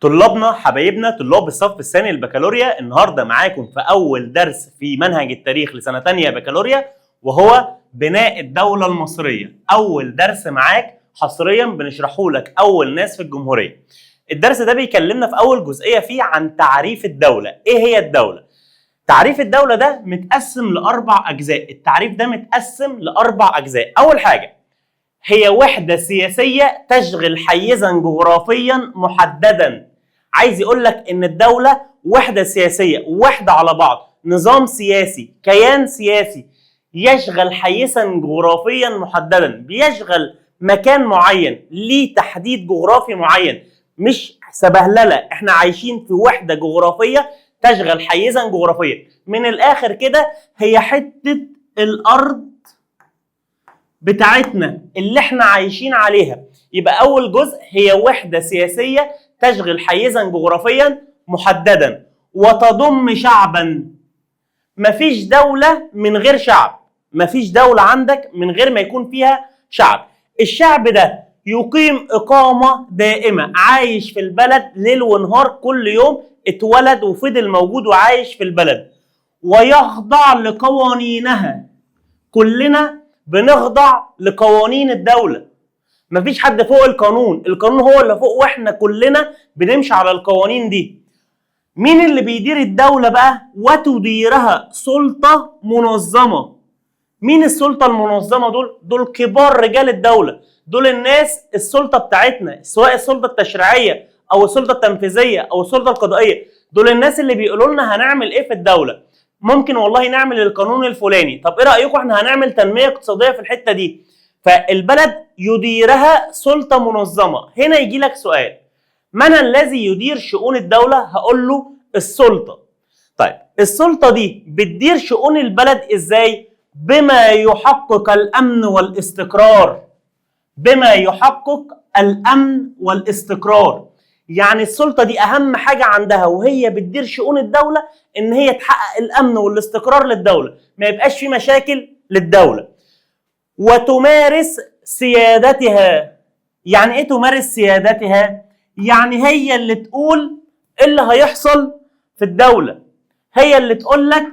طلابنا حبايبنا طلاب الصف الثاني البكالوريا، النهارده معاكم في اول درس في منهج التاريخ لسنه ثانية بكالوريا، وهو بناء الدولة المصرية. اول درس معاك حصريا بنشرحه لك اول ناس في الجمهورية. الدرس ده بيكلمنا في اول جزئية فيه عن تعريف الدولة. ايه هي الدولة؟ تعريف الدولة ده متقسم لاربع اجزاء. التعريف ده متقسم لاربع اجزاء. اول حاجة هي وحده سياسية تشغل حيزا جغرافيا محددا. عايز يقول لك ان الدولة وحده سياسية، وحده على بعض، نظام سياسي، كيان سياسي يشغل حيزا جغرافيا محددا، بيشغل مكان معين ليه تحديد جغرافي معين، مش سبهلله. احنا عايشين في وحده جغرافية تشغل حيزا جغرافيا. من الاخر كده هي حتة الارض بتاعتنا اللي احنا عايشين عليها. يبقى اول جزء هي وحده سياسية تشغل حيزا جغرافيا محددا وتضم شعبا. مفيش دولة من غير شعب، مفيش دولة عندك من غير ما يكون فيها شعب. الشعب ده يقيم إقامة دائمة، عايش في البلد ليل ونهار كل يوم، اتولد وفضل موجود وعايش في البلد، ويخضع لقوانينها. كلنا بنخضع لقوانين الدولة، مفيش حد فوق القانون، القانون هو اللي فوق واحنا كلنا بنمشي على القوانين دي. مين اللي بيدير الدولة بقى؟ وتديرها سلطة منظمة. مين السلطة المنظمة دول؟ دول كبار رجال الدولة، دول الناس السلطة بتاعتنا، سواء السلطة التشريعية أو السلطة التنفيذية أو السلطة القضائية. دول الناس اللي بيقولوا لنا هنعمل إيه في الدولة. ممكن والله نعمل القانون الفلاني، طب إيه رأيكم إحنا هنعمل تنمية اقتصادية في الحتة دي؟ فالبلد يديرها سلطة منظمة. هنا يجي لك سؤال، من الذي يدير شؤون الدولة؟ هقول له السلطة. طيب السلطة دي بتدير شؤون البلد إزاي؟ بما يحقق الأمن والاستقرار. بما يحقق الأمن والاستقرار، يعني السلطة دي أهم حاجة عندها وهي بتدير شؤون الدولة إن هي تحقق الأمن والاستقرار للدولة، ما يبقاش في مشاكل للدولة. وتمارس سيادتها. يعني ايه تمارس سيادتها؟ يعني هي اللي تقول ايه اللي هيحصل في الدولة، هي اللي تقول لك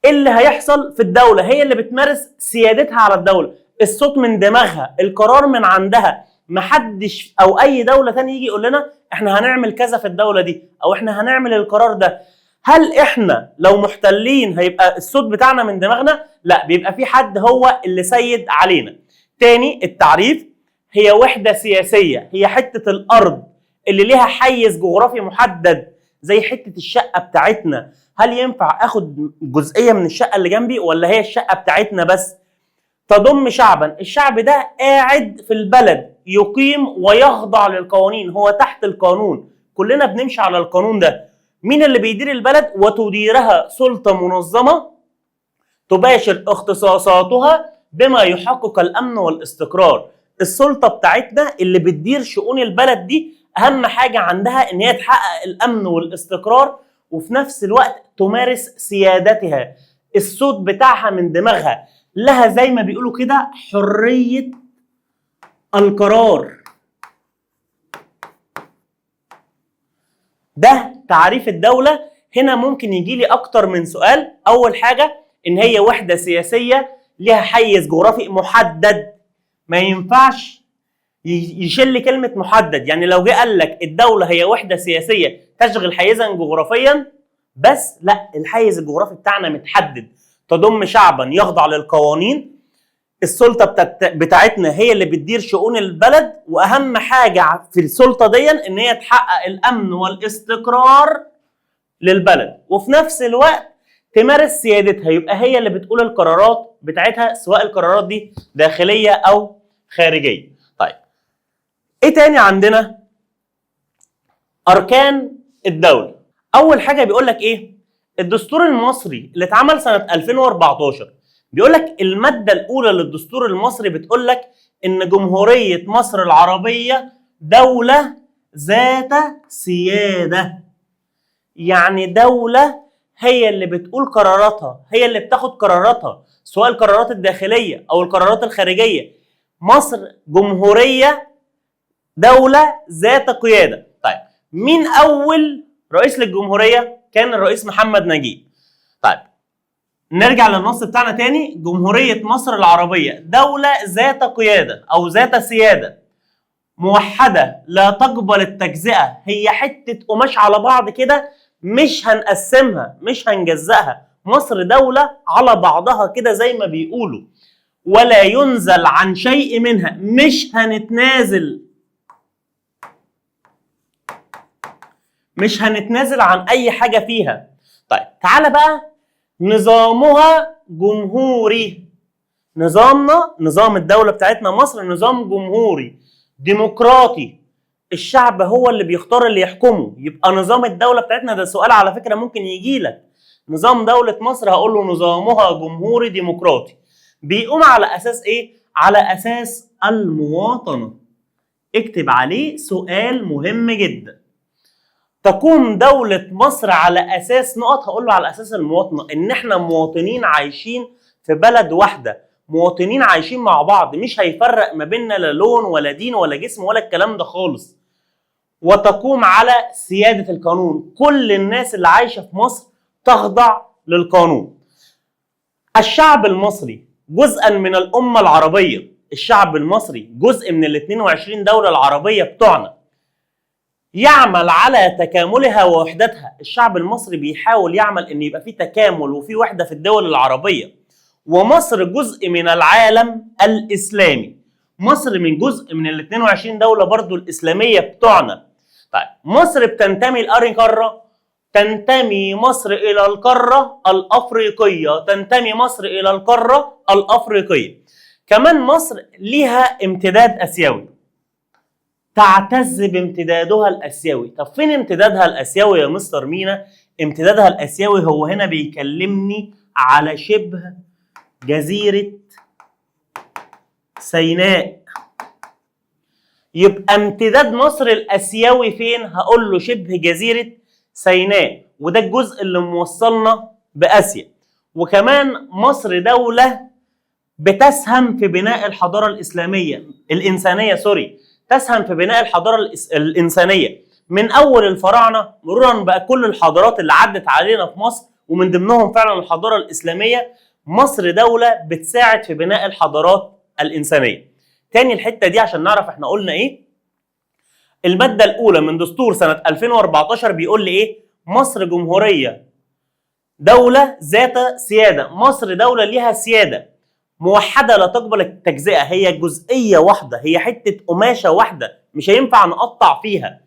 ايه اللي هيحصل في الدولة، هي اللي بتمارس سيادتها على الدولة. الصوت من دماغها، القرار من عندها. محدش او اي دولة تانية يجي يقول لنا احنا هنعمل كذا في الدولة دي او احنا هنعمل القرار ده. هل احنا لو محتلين هيبقى الصوت بتاعنا من دماغنا؟ لا، بيبقى في حد هو اللي سيد علينا. تاني التعريف، هي وحدة سياسية، هي حتة الأرض اللي ليها حيز جغرافي محدد زي حتة الشقة بتاعتنا. هل ينفع اخد جزئية من الشقة اللي جنبي ولا هي الشقة بتاعتنا بس؟ تضم شعبا، الشعب ده قاعد في البلد، يقيم ويخضع للقوانين، هو تحت القانون، كلنا بنمشي على القانون ده. مين اللي بيدير البلد؟ وتديرها سلطة منظمة تباشر اختصاصاتها بما يحقق الأمن والاستقرار. السلطة بتاعتنا اللي بتدير شؤون البلد دي أهم حاجة عندها إن هي تحقق الأمن والاستقرار، وفي نفس الوقت تمارس سيادتها، الصوت بتاعها من دماغها، لها زي ما بيقولوا كده حرية القرار. ده تعريف الدولة. هنا ممكن يجي لي أكتر من سؤال. أول حاجة إن هي وحدة سياسية ليها حيز جغرافي محدد، ما ينفعش يشيل كلمة محدد. يعني لو جه قال لك الدولة هي وحدة سياسية تشغل حيزا جغرافيا بس، لا، الحيز الجغرافي بتاعنا متحدد، تضم شعبا يخضع للقوانين، السلطة بتاعتنا هي اللي بتدير شؤون البلد، وأهم حاجة في السلطة دي إن هي تحقق الأمن والاستقرار للبلد، وفي نفس الوقت تمارس سيادتها، يبقى هي اللي بتقول القرارات بتاعتها سواء القرارات دي داخلية أو خارجية. طيب إيه تاني عندنا؟ أركان الدولة. أول حاجة بيقول لك إيه؟ الدستور المصري اللي اتعمل سنة 2014 بيقول لك المادة الأولى للدستور المصري بتقول لك إن جمهورية مصر العربية دولة ذات سيادة. يعني دولة هي اللي بتقول قراراتها، هي اللي بتاخد قراراتها، سواء القرارات الداخلية أو القرارات الخارجية. مصر جمهورية دولة ذات قيادة. طيب مين اول رئيس للجمهورية؟ كان الرئيس محمد نجيب. طيب نرجع للنص بتاعنا تاني. جمهورية مصر العربية دولة ذات قيادة او ذات سيادة موحدة لا تقبل التجزئة، هي حتة قماش على بعض كده، مش هنقسمها مش هنجزأها، مصر دولة على بعضها كده زي ما بيقولوا، ولا ينزل عن شيء منها، مش هنتنازل، مش هنتنازل عن أي حاجة فيها. طيب تعالى بقى، نظامها جمهوري، نظامنا نظام الدولة بتاعتنا مصر نظام جمهوري ديمقراطي، الشعب هو اللي بيختار اللي يحكمه. يبقى نظام الدولة بتاعتنا، ده سؤال على فكرة ممكن يجي لك، نظام دولة مصر هقول له نظامها جمهوري ديمقراطي، بيقوم على أساس إيه؟ على أساس المواطنة. اكتب عليه سؤال مهم جدا. تقوم دولة مصر على أساس نقط، هقول له على أساس المواطنة، إن إحنا مواطنين عايشين في بلد واحدة، مواطنين عايشين مع بعض، مش هيفرق ما بيننا لا لون ولا دين ولا جسم ولا الكلام ده خالص. وتقوم على سيادة القانون، كل الناس اللي عايشة في مصر تخضع للقانون. الشعب المصري جزءا من الأمة العربية، الشعب المصري جزء من ال 22 دولة العربية بتوعنا، يعمل على تكاملها ووحدتها. الشعب المصري بيحاول يعمل ان يبقى في تكامل وفي وحدة في الدول العربية. ومصر جزء من العالم الإسلامي، مصر من جزء من ال 22 دولة برضو الإسلامية بتوعنا. طيب مصر بتنتمي لأي قارة؟ تنتمي مصر إلى القارة الأفريقية، تنتمي مصر إلى القارة الأفريقية. كمان مصر ليها امتداد آسيوي، تعتز بامتدادها الآسيوي. طب فين امتدادها الآسيوي يا مستر مينا؟ امتدادها الآسيوي هو هنا بيكلمني على شبه جزيرة سيناء. يبقى امتداد مصر الآسيوي فين؟ هقول له شبه جزيرة سيناء، وده الجزء اللي موصلنا بآسيا. وكمان مصر دولة بتسهم في بناء الحضارة الإسلامية الإنسانية، سوري، تسهم في بناء الحضارة الإنسانية من أول الفراعنة مرورا بقى كل الحضارات اللي عدت علينا في مصر، ومن ضمنهم فعلا الحضارة الإسلامية. مصر دولة بتساعد في بناء الحضارات الإنسانية. تاني الحتة دي عشان نعرف احنا قلنا ايه. المادة الأولى من دستور سنة 2014 بيقول لي ايه؟ مصر جمهورية دولة ذات سيادة، مصر دولة ليها سيادة موحدة لا تقبل التجزئة، هي جزئية واحدة، هي حتة قماشة واحدة مش هينفع نقطع فيها،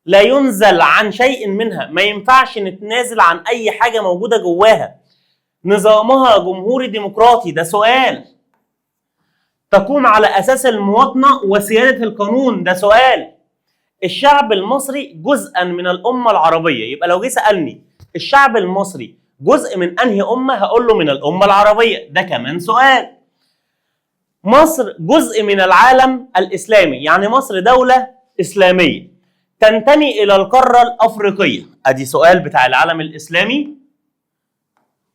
لا ينزل عن شيء منها، ما ينفعش نتنازل عن أي حاجة موجودة جواها. نظامها جمهوري ديمقراطي، ده سؤال. تقوم على أساس المواطنة وسيادة القانون، ده سؤال. الشعب المصري جزءا من الأمة العربية، يبقى لو جه سألني الشعب المصري جزء من أنهي أمة هقول له من الأمة العربية، ده كمان سؤال. مصر جزء من العالم الإسلامي، يعني مصر دولة إسلامية تنتمي إلى القارة الأفريقية، أدي سؤال بتاع العالم الإسلامي،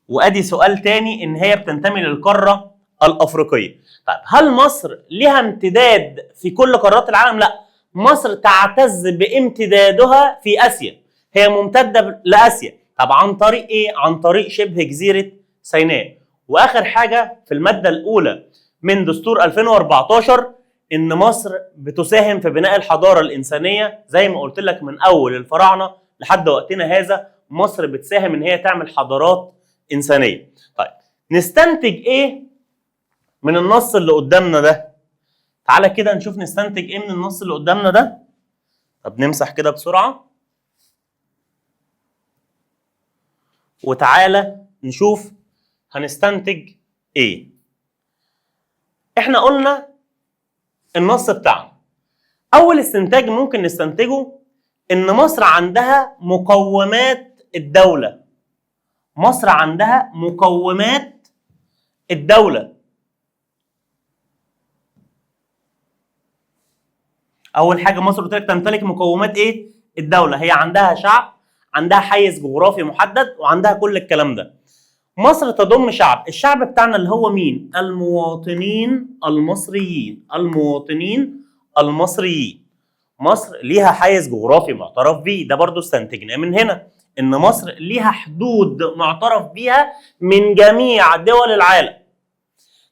وأدي سؤال تاني إن هي بتنتمي للقارة الأفريقية. طيب هل مصر لها امتداد في كل قارات العالم؟ لا، مصر تعتز بامتدادها في آسيا، هي ممتدة لآسيا. طب عن طريق إيه؟ عن طريق شبه جزيرة سيناء. وآخر حاجة في المادة الأولى من دستور 2014 إن مصر بتساهم في بناء الحضارة الإنسانية، زي ما قلت لك من أول الفراعنة لحد وقتنا هذا مصر بتساهم إن هي تعمل حضارات إنسانية. طيب نستنتج إيه من النص اللي قدامنا ده؟ تعالى كده نشوف نستنتج إيه من النص اللي قدامنا ده. طب نمسح كده بسرعة وتعالى نشوف هنستنتج إيه. إحنا قلنا النص بتاعنا. أول استنتاج ممكن نستنتجه إن مصر عندها مقومات الدولة. مصر عندها مقومات الدولة. أول حاجة مصر قلت لك تمتلك مقومات إيه؟ الدولة. هي عندها شعب، عندها حيز جغرافي محدد، وعندها كل الكلام ده. مصر تضم شعب، الشعب بتاعنا اللي هو مين؟ المواطنين المصريين، المواطنين المصريين. مصر ليها حيز جغرافي معترف بيه، ده برضو استنتجناه من هنا ان مصر ليها حدود معترف بيها من جميع دول العالم.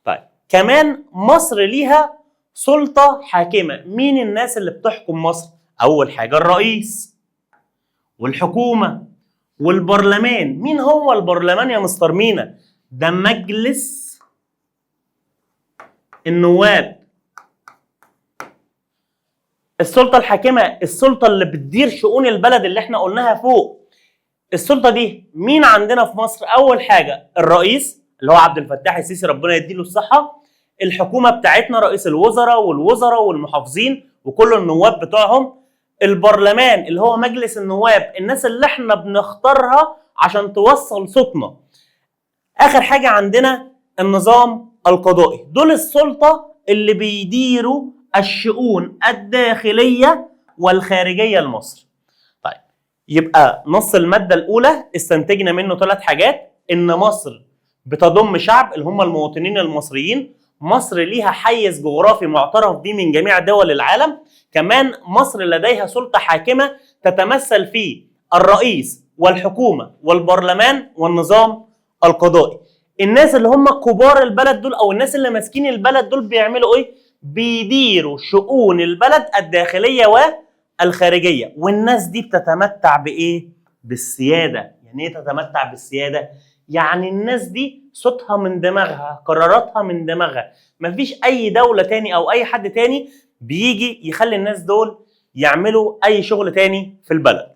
طيب كمان مصر ليها سلطة حاكمة. مين الناس اللي بتحكم مصر؟ أول حاجة الرئيس والحكومة والبرلمان. مين هو البرلمان يا مستر مينا؟ ده مجلس النواب. السلطة الحاكمة، السلطة اللي بتدير شؤون البلد اللي احنا قلناها فوق. السلطة دي مين عندنا في مصر؟ أول حاجة الرئيس اللي هو عبد الفتاح السيسي ربنا يديله الصحة، الحكومة بتاعتنا رئيس الوزراء والوزراء والمحافظين وكل النواب بتوعهم، البرلمان اللي هو مجلس النواب، الناس اللي احنا بنختارها عشان توصل صوتنا. آخر حاجة عندنا النظام القضائي. دول السلطة اللي بيديروا الشؤون الداخلية والخارجية لمصر. طيب يبقى نص المادة الأولى استنتجنا منه 3 حاجات: إن مصر بتضم شعب اللي هم المواطنين المصريين، مصر ليها حيز جغرافي معترف به من جميع دول العالم، كمان مصر لديها سلطة حاكمة تتمثل في الرئيس والحكومة والبرلمان والنظام القضائي. الناس اللي هم كبار البلد دول أو الناس اللي ماسكين البلد دول بيعملوا إيه؟ بيديروا شؤون البلد الداخلية والخارجية. والناس دي بتتمتع بإيه؟ بالسيادة. يعني إيه تتمتع بالسيادة؟ يعني الناس دي صوتها من دماغها، قراراتها من دماغها، مفيش أي دولة تاني أو أي حد تاني بيجي يخلي الناس دول يعملوا أي شغل تاني في البلد.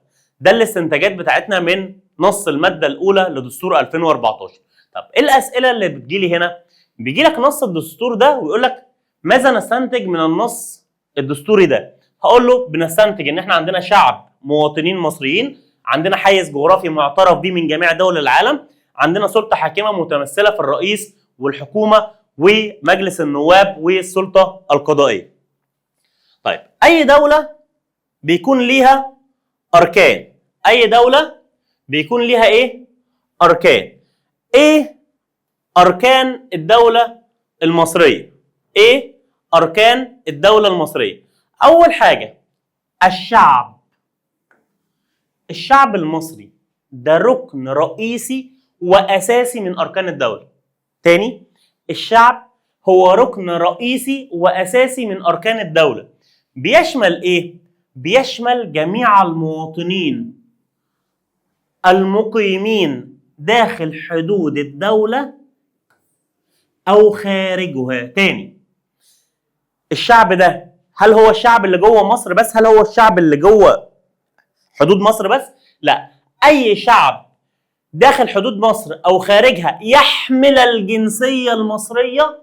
ده الاستنتاجات بتاعتنا من نص المادة الأولى لدستور 2014. طب إيه الأسئلة اللي بتجيلي هنا؟ بيجي لك نص الدستور ده ويقول لك ماذا نستنتج من النص الدستوري ده؟ هقول له بنستنتج إن إحنا عندنا شعب مواطنين مصريين، عندنا حيز جغرافي معترف به من جميع دول العالم، عندنا سلطة حاكمة متمثلة في الرئيس والحكومة ومجلس النواب والسلطة القضائية. طيب أي دولة بيكون ليها أركان، أي دولة بيكون ليها إيه؟ أركان. إيه أركان الدولة المصرية؟ إيه أركان الدولة المصرية؟ أول حاجة الشعب. الشعب المصري ده ركن رئيسي وأساسي من أركان الدولة. تاني، الشعب هو ركن رئيسي وأساسي من أركان الدولة. بيشمل إيه؟ بيشمل جميع المواطنين المقيمين داخل حدود الدولة أو خارجها. تاني، الشعب ده هل هو الشعب اللي جوه مصر بس؟ هل هو الشعب اللي جوه حدود مصر بس؟ لا، أي شعب داخل حدود مصر أو خارجها يحمل الجنسية المصرية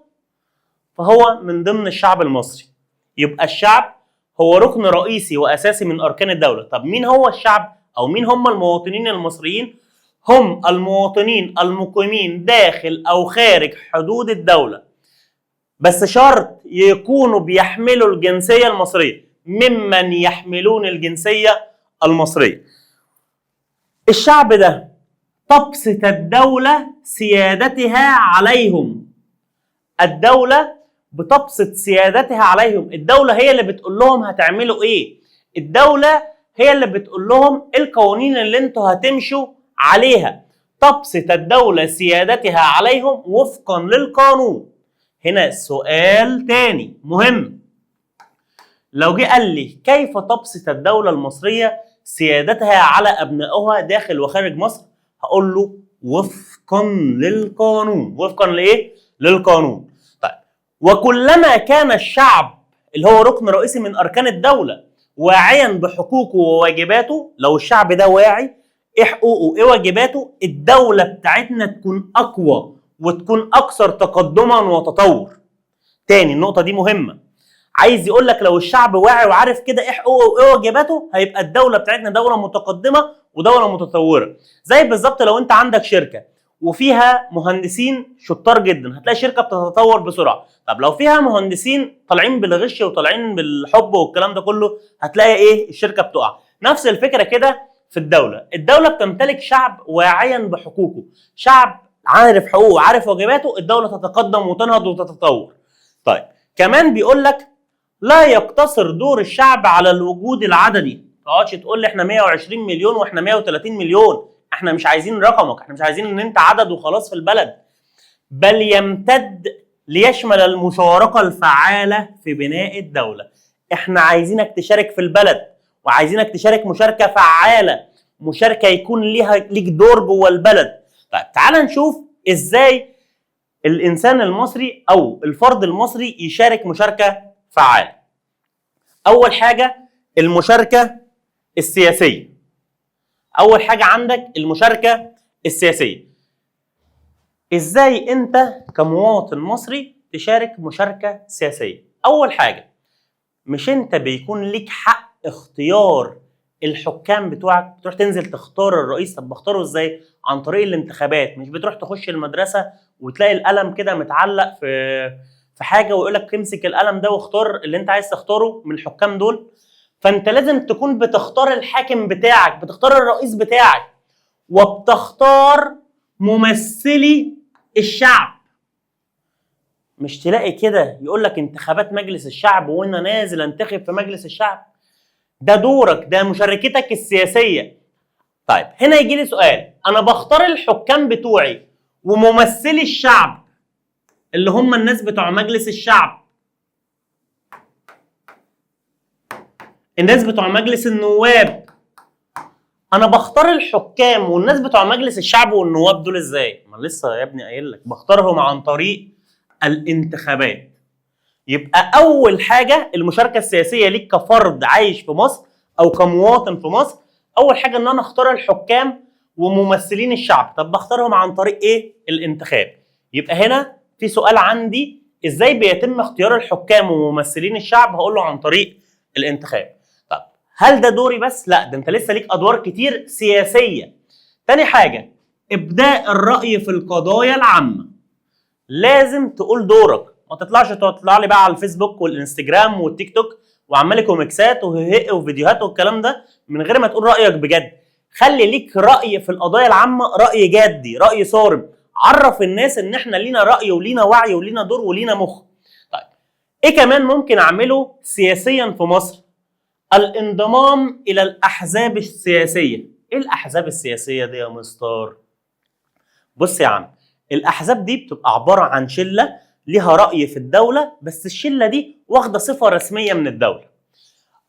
فهو من ضمن الشعب المصري. يبقى الشعب هو ركن رئيسي وأساسي من أركان الدولة. طب مين هو الشعب أو مين هم المواطنين المصريين؟ هم المواطنين المقيمين داخل أو خارج حدود الدولة، بس شرط يكونوا بيحملوا الجنسية المصرية، ممن يحملون الجنسية المصرية. الشعب ده تبسط الدولة سيادتها عليهم. الدولة بتبسط سيادتها عليهم، الدولة هي اللي بتقول لهم هتعملوا ايه، الدولة هي اللي بتقول لهم القوانين اللي انتوا هتمشوا عليها. تبسط الدولة سيادتها عليهم وفقا للقانون. هنا سؤال تاني مهم، لو جه قال لي كيف تبسط الدولة المصرية سيادتها على أبنائها داخل وخارج مصر، هقول له وفقا للقانون. وفقا لإيه؟ للقانون. طيب وكلما كان الشعب اللي هو ركن رئيسي من أركان الدولة واعيا بحقوقه وواجباته، لو الشعب ده واعي ايه حقوقه ايه واجباته، الدولة بتاعتنا تكون أقوى وتكون أكثر تقدما وتطور. تاني النقطة دي مهمة، عايز يقول لك لو الشعب واعي وعارف كده ايه حقوقه وايه واجباته، هيبقى الدولة بتاعتنا دولة متقدمة ودولة متطورة. زي بالظبط لو انت عندك شركة وفيها مهندسين شطار جدا، هتلاقي شركة بتتطور بسرعة. طب لو فيها مهندسين طالعين بالغش وطالعين بالحب والكلام ده كله، هتلاقي ايه؟ الشركة بتقع. نفس الفكرة كده في الدولة، الدولة بتمتلك شعب واعيا بحقوقه، شعب عارف حقوقه وعارف واجباته، الدولة تتقدم وتنهض وتتطور. طيب كمان بيقول لك لا يقتصر دور الشعب على الوجود العددي. ما تقعدش تقول لي احنا 120 مليون واحنا 130 مليون، احنا مش عايزين رقمك، احنا مش عايزين ان انت عدد وخلاص في البلد. بل يمتد ليشمل المشاركة الفعالة في بناء الدولة. احنا عايزينك تشارك في البلد، وعايزينك تشارك مشاركة فعالة، مشاركة يكون ليها ليك دور جوه البلد. طيب تعال نشوف ازاي الانسان المصري او الفرد المصري يشارك مشاركة فعالة. اول حاجة المشاركة السياسية. اول حاجة عندك المشاركة السياسية. ازاي انت كمواطن مصري تشارك مشاركة سياسية؟ اول حاجة، مش انت بيكون ليك حق اختيار الحكام بتوعك؟ بتروح تنزل تختار الرئيس. طب بختاره ازاي؟ عن طريق الانتخابات. مش بتروح تخش المدرسة وتلاقي القلم كده متعلق في حاجة ويقول لك امسك القلم ده واختار اللي انت عايز تختاره من الحكام دول؟ فانت لازم تكون بتختار الحاكم بتاعك، بتختار الرئيس بتاعك، وبتختار ممثلي الشعب. مش تلاقي كده يقول لك انتخابات مجلس الشعب وانا نازل انتخب في مجلس الشعب؟ ده دورك، ده مشاركتك السياسية. طيب هنا يجي لي سؤال، انا بختار الحكام بتوعي وممثلي الشعب اللي هم الناس بتوع مجلس الشعب، الناس بتوع مجلس النواب، انا بختار الحكام والناس بتوع مجلس الشعب والنواب دول ازاي؟ ما لسه يا ابني قايل لك بختارهم عن طريق الانتخابات. يبقى اول حاجة المشاركة السياسية ليك كفرد عايش في مصر او كمواطن في مصر، اول حاجة ان انا اختار الحكام وممثلين الشعب. طب بختارهم عن طريق ايه؟ الانتخاب. يبقى هنا في سؤال عندي، ازاي بيتم اختيار الحكام وممثلين الشعب؟ هقول له عن طريق الانتخاب. طب هل ده دوري بس؟ لا، ده انت لسه ليك ادوار كتير سياسية. تاني حاجة، ابداء الراي في القضايا العامة. لازم تقول دورك، ما تطلعش تطلع لي بقى على الفيسبوك والانستجرام والتيك توك وعمال كوميكسات وهق وفيديوهات والكلام ده من غير ما تقول رايك بجد. خلي ليك راي في القضايا العامة، راي جدي، راي صارم. عرف الناس ان احنا لينا راي ولينا وعي ولينا دور ولينا مخ. طيب ايه كمان ممكن اعمله سياسيا في مصر؟ الانضمام الى الاحزاب السياسية. ايه الاحزاب السياسية دي يا مستر؟ بص يا عم، الاحزاب دي بتبقى عبارة عن شله ليها راي في الدولة، بس الشلة دي واخده صفة رسمية من الدولة.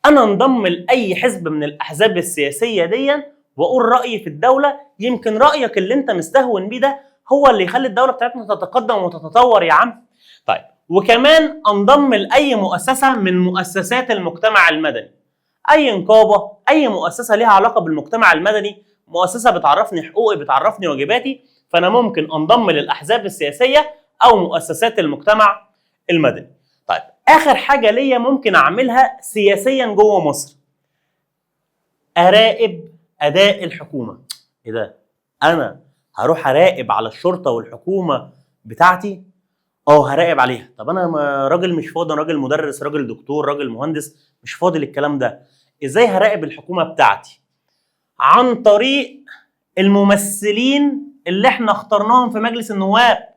انا انضم لاي حزب من الاحزاب السياسية دي واقول رايي في الدولة، يمكن رايك اللي انت مستهون بيه ده هو اللي يخلي الدولة بتاعتنا تتقدم وتتطور يا عم. طيب وكمان انضم لاي مؤسسة من مؤسسات المجتمع المدني، اي نقابة، اي مؤسسة ليها علاقة بالمجتمع المدني، مؤسسة بتعرفني حقوقي، بتعرفني واجباتي، فانا ممكن انضم للاحزاب السياسية او مؤسسات المجتمع المدني. طيب اخر حاجة ليا ممكن اعملها سياسيا جوه مصر، اراقب اداء الحكومة. ايه ده؟ انا هروح اراقب على الشرطة والحكومة بتاعتي؟ هراقب عليها. طب انا راجل مش فاضي، انا راجل مدرس، راجل دكتور، راجل مهندس، مش فاضي للكلام ده. ازاي هراقب الحكومة بتاعتي؟ عن طريق الممثلين اللي احنا اخترناهم في مجلس النواب،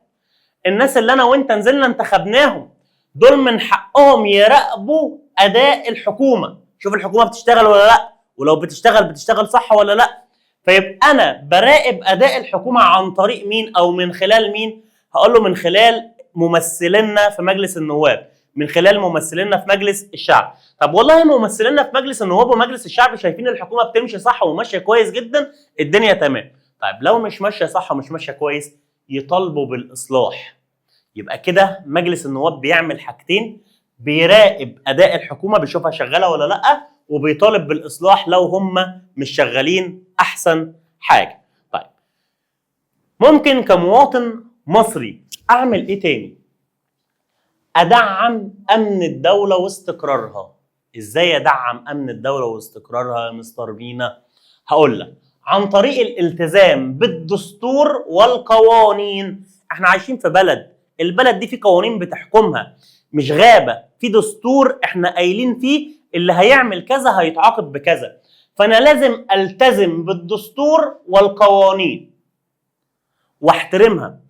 الناس اللي انا وانت نزلنا انتخبناهم، دول من حقهم يراقبوا اداء الحكومة، شوف الحكومة بتشتغل ولا لا، ولو بتشتغل بتشتغل صح ولا لا. فيبقى انا براقب اداء الحكومة عن طريق مين او من خلال مين؟ هقول له من خلال ممثلينا في مجلس النواب، من خلال ممثلينا في مجلس الشعب. طب والله ممثلينا في مجلس النواب ومجلس الشعب شايفين الحكومة بتمشي صح وماشية كويس جدا، الدنيا تمام. طيب لو مش ماشية صح ومش ماشية كويس يطالبوا بالاصلاح. يبقى كده مجلس النواب بيعمل حاجتين، بيراقب اداء الحكومة بيشوفها شغالة ولا لا، وبيطالب بالاصلاح لو هم مش شغالين احسن حاجة. طيب ممكن كمواطن مصري اعمل ايه تاني؟ ادعم امن الدولة واستقرارها. ازاي ادعم امن الدولة واستقرارها يا مستر مينا؟ هقول لك عن طريق الالتزام بالدستور والقوانين. احنا عايشين في بلد، البلد دي في قوانين بتحكمها، مش غابه، في دستور احنا قايلين فيه اللي هيعمل كذا هيتعاقب بكذا، فانا لازم التزم بالدستور والقوانين واحترمها.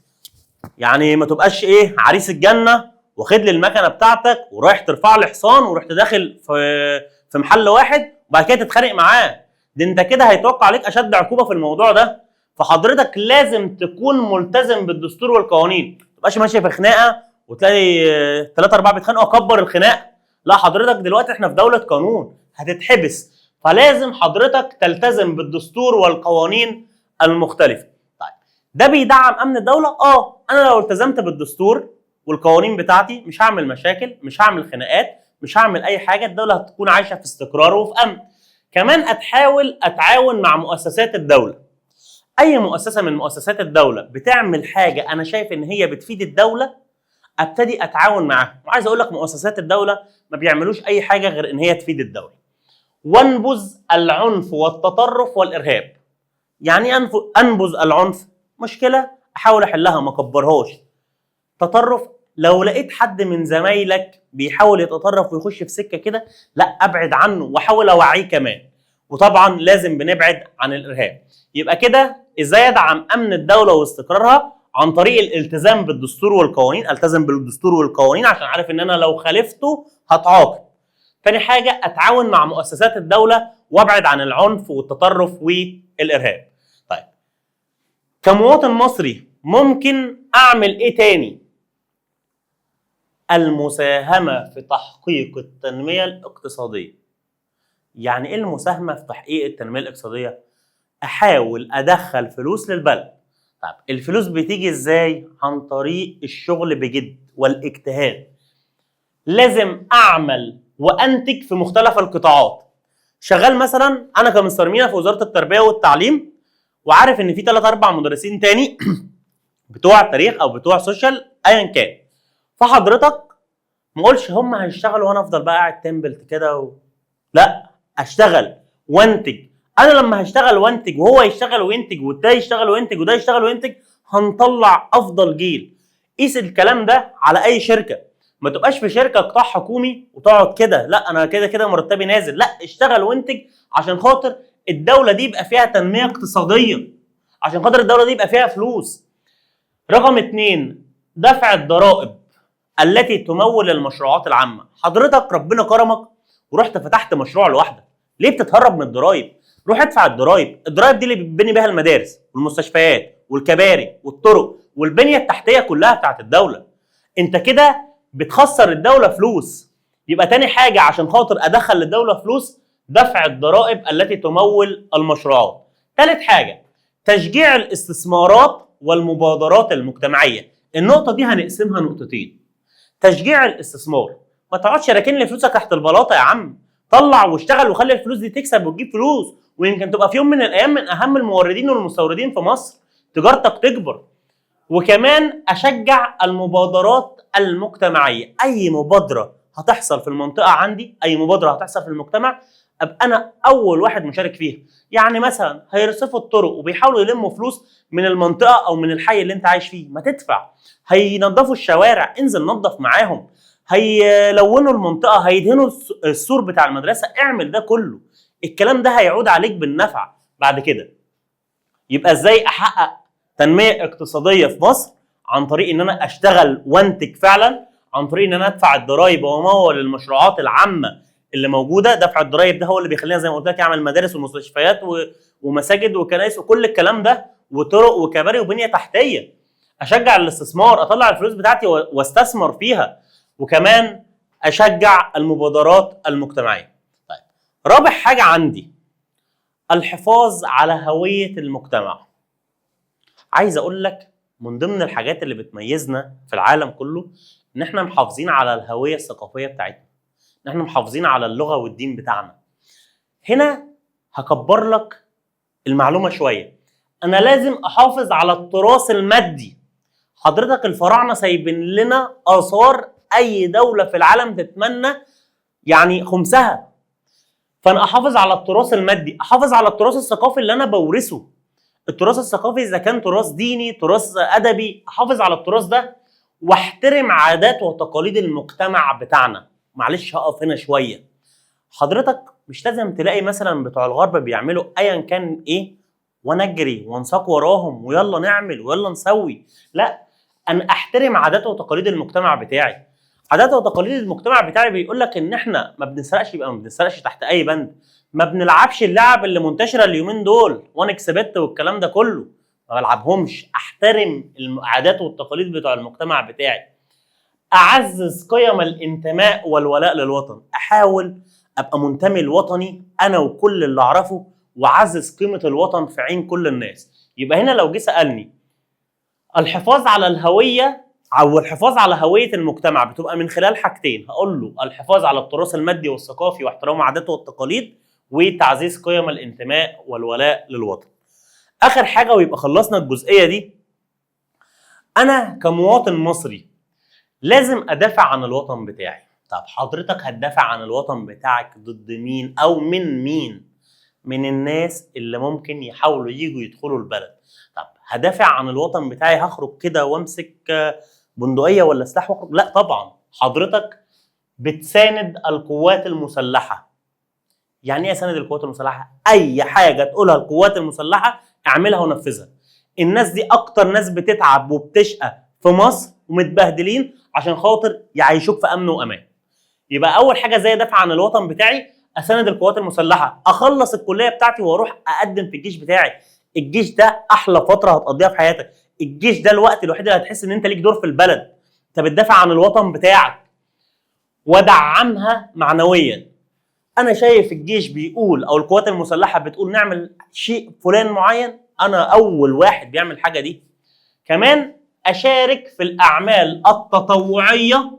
يعني ما تبقاش ايه عريس الجنة واخد لي المكنه بتاعتك ورايح ترفع لي حصان ورحت داخل في محل واحد وبعد كده تتخانق معاه، ده انت كده هيتوقع عليك اشد عقوبه في الموضوع ده. فحضرتك لازم تكون ملتزم بالدستور والقوانين، ما تبقاش ماشي في خناقه وتلاقي 3 4 بيتخانقوا اكبر الخناقة. لا حضرتك دلوقتي احنا في دولة قانون، هتتحبس، فلازم حضرتك تلتزم بالدستور والقوانين المختلفة. طيب ده بيدعم امن الدولة؟ انا لو التزمت بالدستور والقوانين بتاعتي مش هعمل مشاكل، مش هعمل خناقات، مش هعمل اي حاجة، الدولة هتكون عايشه في استقرار وفي امن. كمان اتحاول اتعاون مع مؤسسات الدولة. اي مؤسسة من مؤسسات الدولة بتعمل حاجة انا شايف ان هي بتفيد الدولة ابتدي اتعاون معاها. وعايز اقول لك مؤسسات الدولة ما بيعملوش اي حاجة غير ان هي تفيد الدولة. وانبذ العنف والتطرف والارهاب. يعني ايه انبذ العنف؟ مشكلة احاول احلها ما اكبرهاش. تطرف، لو لقيت حد من زمايلك بيحاول يتطرف ويخش في سكة كده، لا ابعد عنه واحاول اوعيه كمان. وطبعا لازم بنبعد عن الارهاب. يبقى كده ازاي ادعم امن الدولة واستقرارها؟ عن طريق الالتزام بالدستور والقوانين، التزم بالدستور والقوانين عشان عارف ان انا لو خالفته هتعاقب. تاني حاجة اتعاون مع مؤسسات الدولة وابعد عن العنف والتطرف والارهاب. طيب كمواطن مصري ممكن اعمل ايه تاني؟ المساهمة في تحقيق التنمية الاقتصادية. يعني ايه المساهمة في تحقيق التنمية الاقتصادية؟ احاول ادخل فلوس للبلد. طيب الفلوس بتيجي ازاي؟ عن طريق الشغل بجد والاجتهاد. لازم اعمل وانتج في مختلف القطاعات. شغال مثلا انا كمستر مينا في وزارة التربية والتعليم، وعارف ان في 3 4 مدرسين تاني بتوع تاريخ او بتوع social ايا كان، فحضرتك ما اقولش هم هيشتغلوا وانا افضل بقى قاعد تمبلت كده لا، اشتغل وانتج. انا لما هشتغل وانتج وهو يشتغل وينتج وده يشتغل وينتج وده يشتغل وينتج، هنطلع افضل جيل. قيس الكلام ده على اي شركة. ما تبقاش في شركة قطاع حكومي وتقعد كده، لا انا كده كده مرتبي نازل، لا اشتغل وانتج عشان خاطر الدولة دي يبقى فيها تنمية اقتصادية، عشان خاطر الدولة دي يبقى فيها فلوس. رقم 2، دفع الضرائب التي تمول المشروعات العامة. حضرتك ربنا كرمك ورحت فتحت مشروع لوحدك، ليه بتتهرب من الضرائب؟ روح ادفع الضرائب. الضرائب دي اللي بتبني بيها المدارس والمستشفيات والكباري والطرق والبنية التحتية كلها بتاعت الدولة. انت كده بتخسر الدولة فلوس. يبقى تاني حاجة عشان خاطر ادخل للدولة فلوس، دفع الضرائب التي تمول المشروعات. تالت حاجة، تشجيع الاستثمارات والمبادرات المجتمعية. النقطة دي هنقسمها نقطتين. تشجيع الاستثمار، ما تقعدش راكن لي فلوسك تحت البلاطة يا عم، طلع واشتغل وخلي الفلوس دي تكسب وتجيب فلوس، ويمكن تبقى في يوم من الايام من اهم الموردين والمستوردين في مصر، تجارتك تكبر. وكمان اشجع المبادرات المجتمعية. اي مبادرة هتحصل في المنطقة عندي، اي مبادرة هتحصل في المجتمع، ابقى انا اول واحد مشارك فيها. يعني مثلا هيرصفوا الطرق وبيحاولوا يلموا فلوس من المنطقة او من الحي اللي انت عايش فيه، ما تدفع. هينظفوا الشوارع، انزل نظف معاهم. هيلونوا المنطقة، هيدهنوا السور بتاع المدرسة، اعمل ده كله. الكلام ده هيعود عليك بالنفع بعد كده. يبقى ازاي احقق تنمية اقتصادية في مصر؟ عن طريق ان انا اشتغل وانتج فعلا، عن طريق ان انا ادفع الضرايب وامول المشروعات العامة اللي موجودة. دفع الضرايب ده هو اللي بيخلينا زي ما قلت لك اعمل مدارس ومستشفيات ومساجد وكنائس وكل الكلام ده، وطرق وكباري وبنيه تحتيه. اشجع الاستثمار، اطلع الفلوس بتاعتي واستثمر فيها، وكمان اشجع المبادرات المجتمعية. طيب رابع حاجة عندي، الحفاظ على هوية المجتمع. عايز اقول لك من ضمن الحاجات اللي بتميزنا في العالم كله ان احنا محافظين على الهوية الثقافية بتاعتنا، ان احنا محافظين على اللغة والدين بتاعنا. هنا هكبر لك المعلومة شوية. انا لازم احافظ على التراث المادي. حضرتك الفراعنة سايبين لنا اثار اي دولة في العالم تتمنى يعني خمسها. فانا احافظ على التراث المادي، احافظ على التراث الثقافي اللي انا بورثه. التراث الثقافي اذا كان تراث ديني، تراث ادبي، احافظ على التراث ده واحترم عادات وتقاليد المجتمع بتاعنا. معلش هقف هنا شوية. حضرتك مش لازم تلاقي مثلا بتوع الغرب بيعملوا ايا كان ايه وانا اجري وانساق وراهم ويلا نعمل ويلا نسوي. لا، انا احترم عادات وتقاليد المجتمع بتاعي. عادات وتقاليد المجتمع بتاعي بيقول لك ان احنا ما بنسرقش، يبقى ما بنسرقش تحت اي بند. ما بنلعبش اللعب اللي منتشرة اليومين دول، 1xBet والكلام ده كله، ما بلعبهمش. احترم العادات والتقاليد بتوع المجتمع بتاعي. اعزز قيم الانتماء والولاء للوطن، احاول ابقى منتمي لوطني انا وكل اللي اعرفه، واعزز قيمة الوطن في عين كل الناس. يبقى هنا لو جه سالني الحفاظ على الهوية او الحفاظ على هوية المجتمع بتبقى من خلال حاجتين، هقول له الحفاظ على التراث المادي والثقافي واحترام عاداته والتقاليد، وتعزيز قيم الانتماء والولاء للوطن. اخر حاجة ويبقى خلصنا الجزئية دي، انا كمواطن مصري لازم ادافع عن الوطن بتاعي. طب حضرتك هتدافع عن الوطن بتاعك ضد مين او من مين؟ من الناس اللي ممكن يحاولوا يجوا يدخلوا البلد. طب هدافع عن الوطن بتاعي هخرج كده وامسك بندقية ولا سلاح واخرج؟ لا طبعا، حضرتك بتساند القوات المسلحة. يعني ايه اساند القوات المسلحة؟ اي حاجة تقولها القوات المسلحة اعملها ونفذها. الناس دي اكتر ناس بتتعب وبتشقى في مصر ومتبهدلين عشان خاطر يعيشوك في امن وامان. يبقى اول حاجة زي دافع عن الوطن بتاعي اساند القوات المسلحة، اخلص الكلية بتاعتي واروح اقدم في الجيش بتاعي. الجيش ده احلى فترة هتقضيها في حياتك، الجيش ده الوقت الوحيد اللي هتحس ان انت ليك دور في البلد، انت بتدافع عن الوطن بتاعك. وادعمها معنويا. انا شايف الجيش بيقول او القوات المسلحة بتقول نعمل شيء فلان معين، انا اول واحد بيعمل الحاجة دي. كمان اشارك في الاعمال التطوعية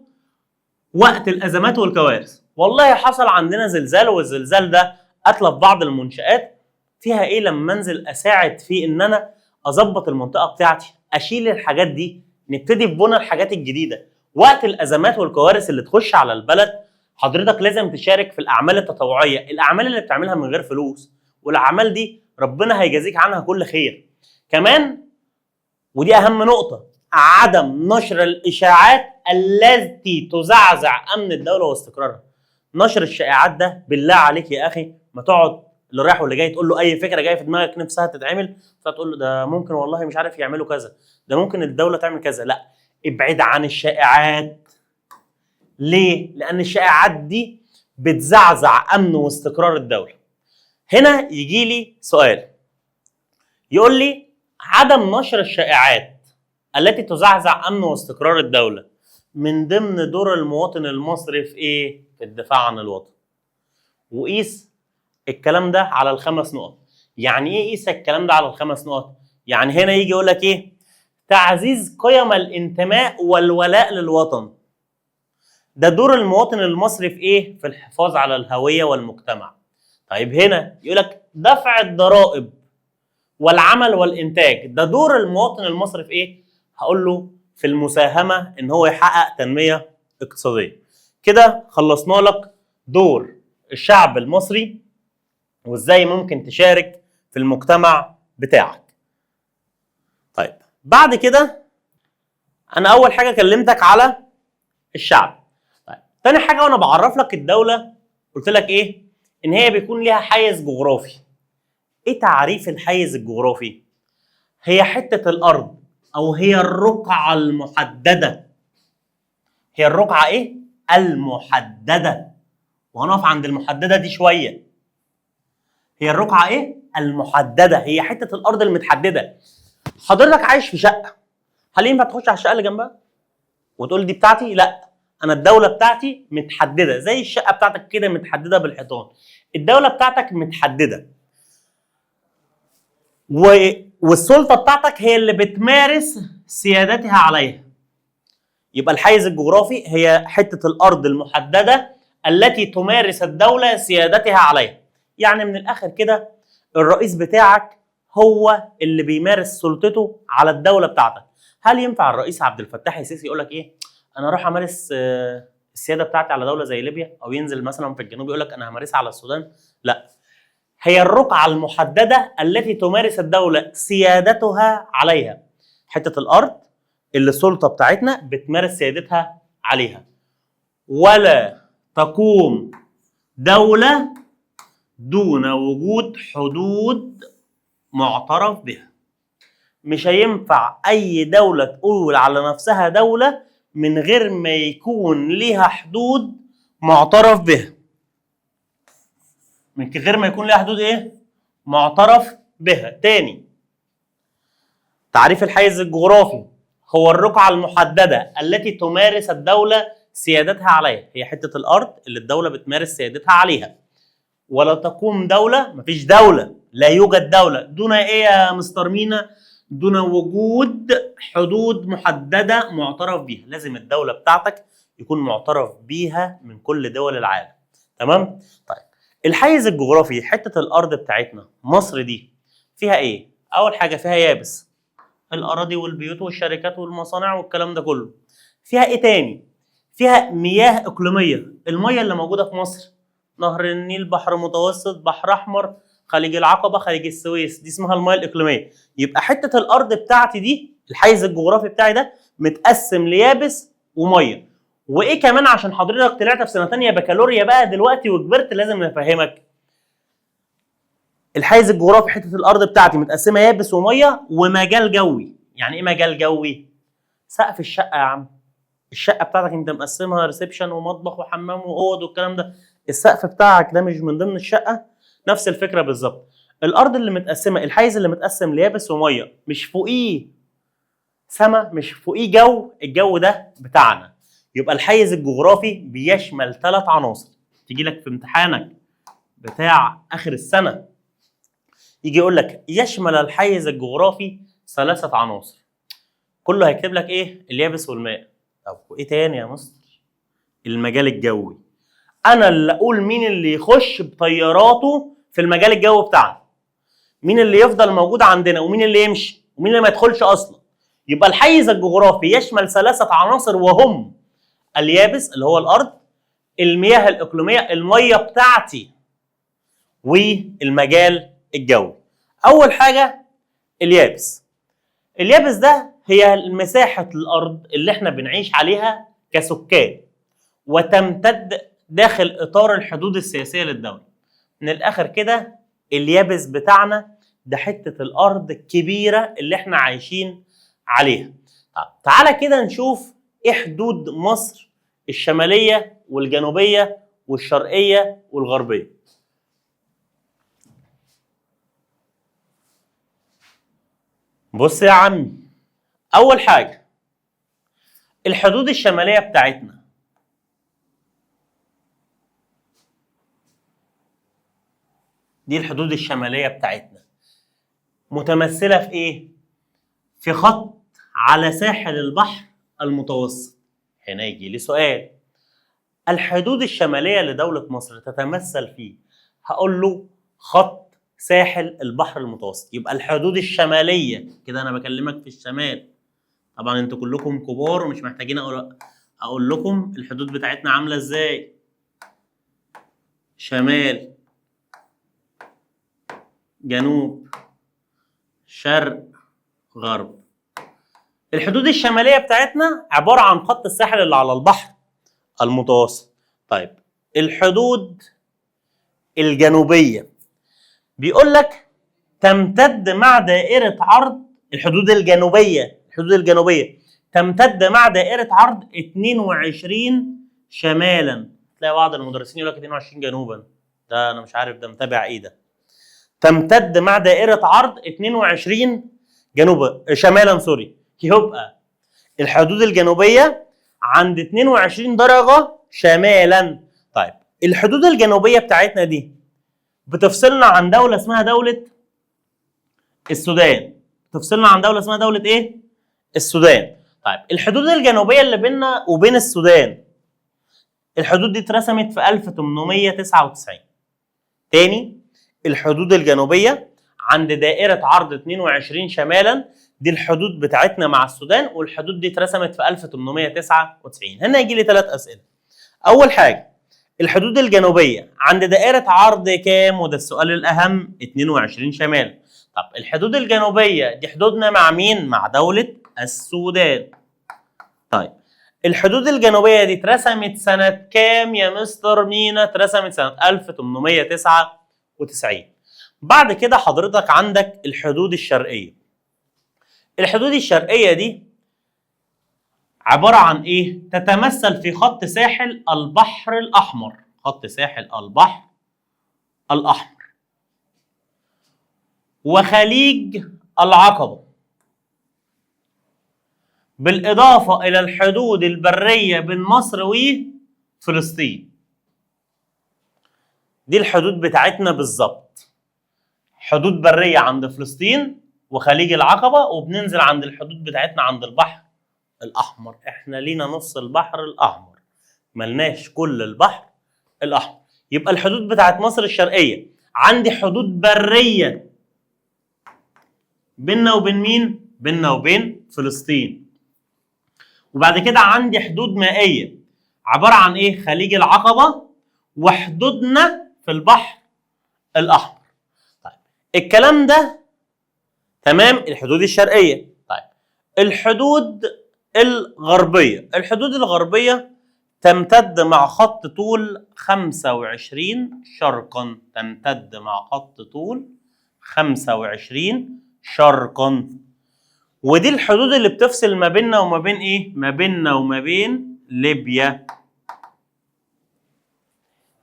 وقت الازمات والكوارث. والله حصل عندنا زلزال والزلزال ده اتلف بعض المنشآت، فيها ايه لما انزل اساعد في ان انا اظبط المنطقة بتاعتي، اشيل الحاجات دي، نبتدي في بنى الحاجات الجديدة. وقت الازمات والكوارث اللي تخش على البلد حضرتك لازم تشارك في الاعمال التطوعية، الاعمال اللي بتعملها من غير فلوس، والاعمال دي ربنا هيجازيك عنها كل خير. كمان ودي اهم نقطة، عدم نشر الاشاعات التي تزعزع امن الدولة واستقرارها. نشر الشائعات ده بالله عليك يا اخي ما تقعد اللي رايح واللي جاي تقول له اي فكرة جاية في دماغك نفسها تتعمل، فتقول له ده ممكن والله مش عارف يعملوا كذا، ده ممكن الدولة تعمل كذا. لا، ابعد عن الشائعات. ليه؟ لان الشائعات دي بتزعزع امن واستقرار الدولة. هنا يجي لي سؤال يقول لي عدم نشر الشائعات التي تزعزع امن واستقرار الدولة من ضمن دور المواطن المصري في ايه؟ في الدفاع عن الوطن. وقيس الكلام ده على الخمس نقط. يعني ايه قيس الكلام ده على الخمس نقط؟ يعني هنا يجي يقول لك ايه؟ تعزيز قيم الانتماء والولاء للوطن. ده دور المواطن المصري في ايه؟ في الحفاظ على الهوية والمجتمع. طيب هنا يقول لك دفع الضرائب والعمل والانتاج، ده دور المواطن المصري في ايه؟ هقول له في المساهمة ان هو يحقق تنمية اقتصادية. كده خلصنا لك دور الشعب المصري وازاي ممكن تشارك في المجتمع بتاعك. طيب بعد كده انا اول حاجة كلمتك على الشعب. طيب تاني حاجة وانا بعرف لك الدولة قلت لك ايه؟ ان هي بيكون ليها حيز جغرافي. ايه تعريف الحيز الجغرافي؟ هي حتة الارض او هي الرقعة المحددة. هي الرقعة ايه؟ المحددة. وهنقف عند المحددة دي شوية. هي الرقعة ايه؟ المحددة، هي حتة الارض المتحدده. حضرتك عايش في شقه، هل ينفع تخش على الشقة اللي جنبها وتقول دي بتاعتي؟ لا، انا الدولة بتاعتي متحدده زي الشقة بتاعتك كده متحدده بالحيطان. الدولة بتاعتك متحدده والسلطة بتاعتك هي اللي بتمارس سيادتها عليها. يبقى الحيز الجغرافي هي حتة الارض المحددة التي تمارس الدولة سيادتها عليها. يعني من الاخر كده الرئيس بتاعك هو اللي بيمارس سلطته على الدولة بتاعتك. هل ينفع الرئيس عبد الفتاح السيسي يقول لك ايه؟ انا اروح امارس السيادة بتاعتي على دولة زي ليبيا، او ينزل مثلا في الجنوب يقول لك انا همارسها على السودان؟ لا، هي الرقعة المحددة التي تمارس الدولة سيادتها عليها. حتة الارض اللي السلطة بتاعتنا بتمارس سيادتها عليها. ولا تقوم دولة دون وجود حدود معترف بها. مش هينفع اي دولة تقول على نفسها دولة من غير ما يكون ليها حدود معترف بها. من غير ما يكون ليها حدود ايه؟ معترف بها. تاني، تعريف الحيز الجغرافي هو الرقعة المحددة التي تمارس الدولة سيادتها عليها، هي حتة الأرض اللي الدولة بتمارس سيادتها عليها. ولا تقوم دولة، مفيش دولة، لا يوجد دولة دون ايه يا مستر مينا؟ دون وجود حدود محددة معترف بيها. لازم الدولة بتاعتك يكون معترف بيها من كل دول العالم. تمام؟ طيب الحيز الجغرافي حتة الأرض بتاعتنا مصر دي فيها ايه؟ أول حاجة فيها يابس، الأراضي والبيوت والشركات والمصانع والكلام ده كله. فيها ايه تاني؟ فيها مياه إقليمية، المية اللي موجودة في مصر، نهر النيل، بحر متوسط، بحر أحمر، خليج العقبة، خليج السويس، دي اسمها المياه الإقليمية. يبقى حتة الأرض بتاعتي دي، الحيز الجغرافي بتاعي ده متقسم ليابس ومية. وإيه كمان؟ عشان حضرتك طلعت في سنة تانية بكالوريا بقى دلوقتي وكبرت لازم نفهمك. الحيز الجغرافي حتة الأرض بتاعتي متقسمة يابس ومية ومجال جوي. يعني إيه مجال جوي؟ سقف الشقة يا عم، الشقة بتاعتك أنت مقسمها reception ومطبخ وحمام وأوض والكلام ده، السقف بتاعك ده مش من ضمن الشقة؟ نفس الفكرة بالظبط. الأرض اللي متقسمة، الحيز اللي متقسم ليابس ومية، مش فوقيه سما، مش فوقيه جو، الجو ده بتاعنا. يبقى الحيز الجغرافي بيشمل 3 عناصر. تيجي لك في امتحانك بتاع آخر السنة يجي يقول لك يشمل الحيز الجغرافي 3 عناصر، كله هيكتب لك ايه؟ اليابس والماء. طب وايه تاني يا مستر؟ المجال الجوي. انا اللي اقول مين اللي يخش بطياراته في المجال الجوي بتاعنا، مين اللي يفضل موجود عندنا ومين اللي يمشي ومين اللي ما يدخلش اصلا. يبقى الحيز الجغرافي يشمل 3 عناصر وهم اليابس اللي هو الارض، المياه الاقليمية المية بتاعتي، والمجال الجوي. اول حاجة اليابس. اليابس ده هي مساحة الارض اللي احنا بنعيش عليها كسكان، وتمتد داخل اطار الحدود السياسية للدولة. من الاخر كده اليابس بتاعنا ده حتة الارض الكبيرة اللي احنا عايشين عليها. طب تعالى كده نشوف ايه حدود مصر الشمالية والجنوبيه والشرقية والغربية. بص يا عمي، اول حاجة الحدود الشمالية بتاعتنا دي، الحدود الشمالية بتاعتنا متمثلة في ايه؟ في خط على ساحل البحر المتوسط. هنا يجي لي سؤال، الحدود الشمالية لدولة مصر تتمثل فيه؟ هقول له خط ساحل البحر المتوسط. يبقى الحدود الشمالية كده، أنا بكلمك في الشمال، طبعا انتوا كلكم كبار ومش محتاجين أقول لكم الحدود بتاعتنا عاملة ازاي. شمال، جنوب، شرق، غرب. الحدود الشمالية بتاعتنا عبارة عن خط الساحل اللي على البحر المتوسط. طيب الحدود الجنوبية بيقول لك تمتد مع دائرة عرض، الحدود الجنوبية، الحدود الجنوبية تمتد مع دائرة عرض 22 شمالا. تلاقي بعض المدرسين يقول لك 22 جنوبا، ده أنا مش عارف ده متابع إيه ده. تمتد مع دائرة عرض 22 جنوبا شمالا سوري. يبقى الحدود الجنوبية عند 22 درجة شمالا. طيب الحدود الجنوبية بتاعتنا دي بتفصلنا عن دولة اسمها دولة السودان، بتفصلنا عن دولة اسمها دولة ايه؟ السودان. طيب الحدود الجنوبية اللي بيننا وبين السودان، الحدود دي اترسمت في 1899. تاني الحدود الجنوبية عند دائرة عرض 22 شمالا، دي الحدود بتاعتنا مع السودان، والحدود دي اترسمت في 1899. هنا يجي لي 3 أسئلة. أول حاجة الحدود الجنوبية عند دائرة عرض كام؟ وده السؤال الأهم، 22 شمال. طب الحدود الجنوبية دي حدودنا مع مين؟ مع دولة السودان. طيب الحدود الجنوبية دي اترسمت سنة كام يا مستر مينا؟ اترسمت سنة 1899. بعد كده حضرتك عندك الحدود الشرقية. الحدود الشرقية دي عبارة عن ايه؟ تتمثل في خط ساحل البحر الاحمر، خط ساحل البحر الاحمر وخليج العقبة، بالاضافة الى الحدود البرية بين مصر وفلسطين. دي الحدود بتاعتنا بالظبط، حدود برية عند فلسطين وخليج العقبة، وبننزل عند الحدود بتاعتنا عند البحر الاحمر. احنا لينا نص البحر الاحمر، ملناش كل البحر الاحمر. يبقى الحدود بتاعت مصر الشرقية عندي حدود برية بيننا وبين مين؟ بيننا وبين فلسطين. وبعد كده عندي حدود مائية عبارة عن ايه؟ خليج العقبة وحدودنا في البحر الاحمر. طيب الكلام ده تمام، الحدود الشرقية. طيب الحدود الغربية، الحدود الغربية تمتد مع خط طول 25 شرقا، تمتد مع خط طول 25 شرقا. ودي الحدود اللي بتفصل ما بيننا وما بين ايه؟ ما بيننا وما بين ليبيا.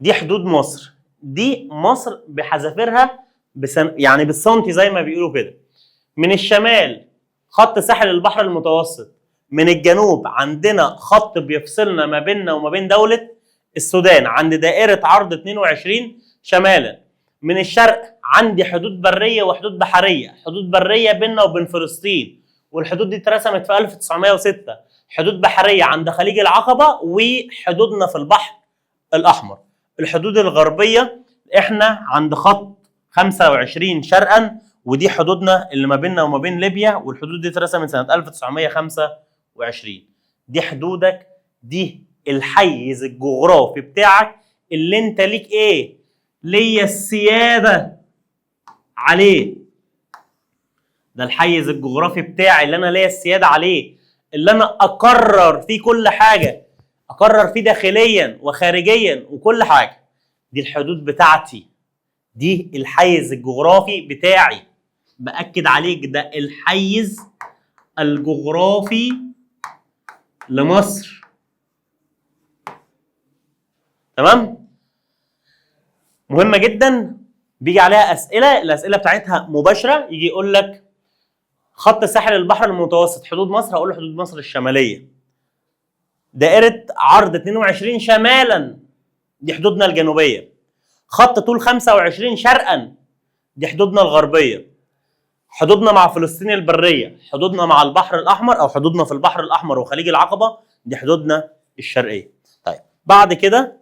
دي حدود مصر، دي مصر بحذافيرها يعني بالسنتي زي ما بيقولوا كده. من الشمال خط ساحل البحر المتوسط، من الجنوب عندنا خط بيفصلنا ما بيننا وما بين دولة السودان عند دائرة عرض 22 شمالا. من الشرق عندي حدود برية وحدود بحرية، حدود برية بيننا وبين فلسطين والحدود دي اترسمت في 1906، حدود بحرية عند خليج العقبة وحدودنا في البحر الأحمر. الحدود الغربية احنا عند خط 25 شرقا، ودي حدودنا اللي ما بيننا وما بين ليبيا، والحدود دي اترسمت سنة 1925. دي حدودك، دي الحيز الجغرافي بتاعك اللي انت ليك ايه؟ ليا السيادة عليه. ده الحيز الجغرافي بتاعي اللي انا ليا السيادة عليه، اللي انا اقرر فيه كل حاجة، اقرر فيه داخليا وخارجيا وكل حاجة. دي الحدود بتاعتي، دي الحيز الجغرافي بتاعي. بأكد عليك ده الحيز الجغرافي لمصر. تمام؟ مهمة جدا، بيجي عليها أسئلة، الأسئلة بتاعتها مباشرة. يجي يقول لك خط ساحل البحر المتوسط حدود مصر، هقول له حدود مصر الشمالية. دائرة عرض 22 شمالا دي حدودنا الجنوبية. خط طول 25 شرقا دي حدودنا الغربية. حدودنا مع فلسطين البرية، حدودنا مع البحر الأحمر أو حدودنا في البحر الأحمر وخليج العقبة دي حدودنا الشرقية. طيب بعد كده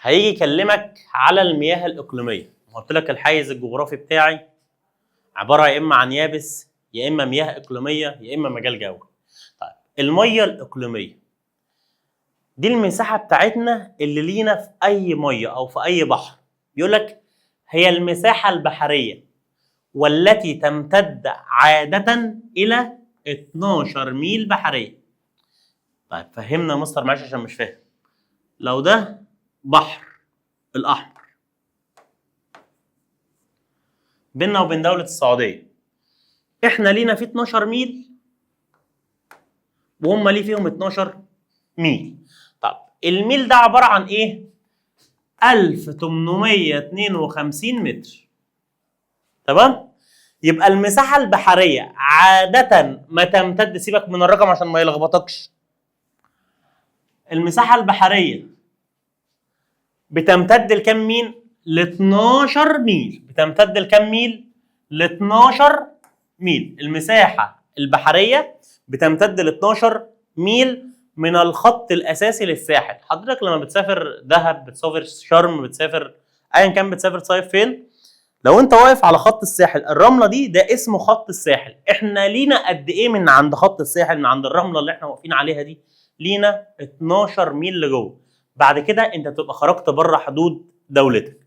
هيجي يكلمك على المياه الإقليمية. قلت لك الحيز الجغرافي بتاعي عبارة يا إما عن يابس يا إما مياه إقليمية يا إما مجال جوي. طيب المية الإقليمية دي المساحة بتاعتنا اللي لينا في أي مية أو في أي بحر. بيقول لك هي المساحة البحرية والتي تمتد عادة إلى 12 ميل بحرية. طيب فهمنا يا مستر معلش عشان مش فاهم. لو ده بحر الأحمر بيننا وبين دولة السعودية، احنا لينا فيه 12 ميل وهم ليه فيهم 12 ميل. طب الميل ده عبارة عن ايه؟ 1852 متر. تمام؟ يبقى المساحة البحرية عادة ما تمتد، سيبك من الرقم عشان ما يلخبطكش، المساحة البحرية بتمتد لكام ميل؟ ل 12 ميل. بتمتد لكام ميل؟ ل 12 ميل. المساحة البحرية بتمتد ل 12 ميل من الخط الأساسي للساحل. حضرتك لما بتسافر دهب، بتسافر شرم، بتسافر أيا كان، بتسافر تصيف فين، لو أنت واقف على خط الساحل، الرملة دي ده اسمه خط الساحل. إحنا لينا قد إيه من عند خط الساحل، من عند الرملة اللي إحنا واقفين عليها دي؟ لينا 12 ميل لجوه. بعد كده أنت تبقى خرجت بره حدود دولتك.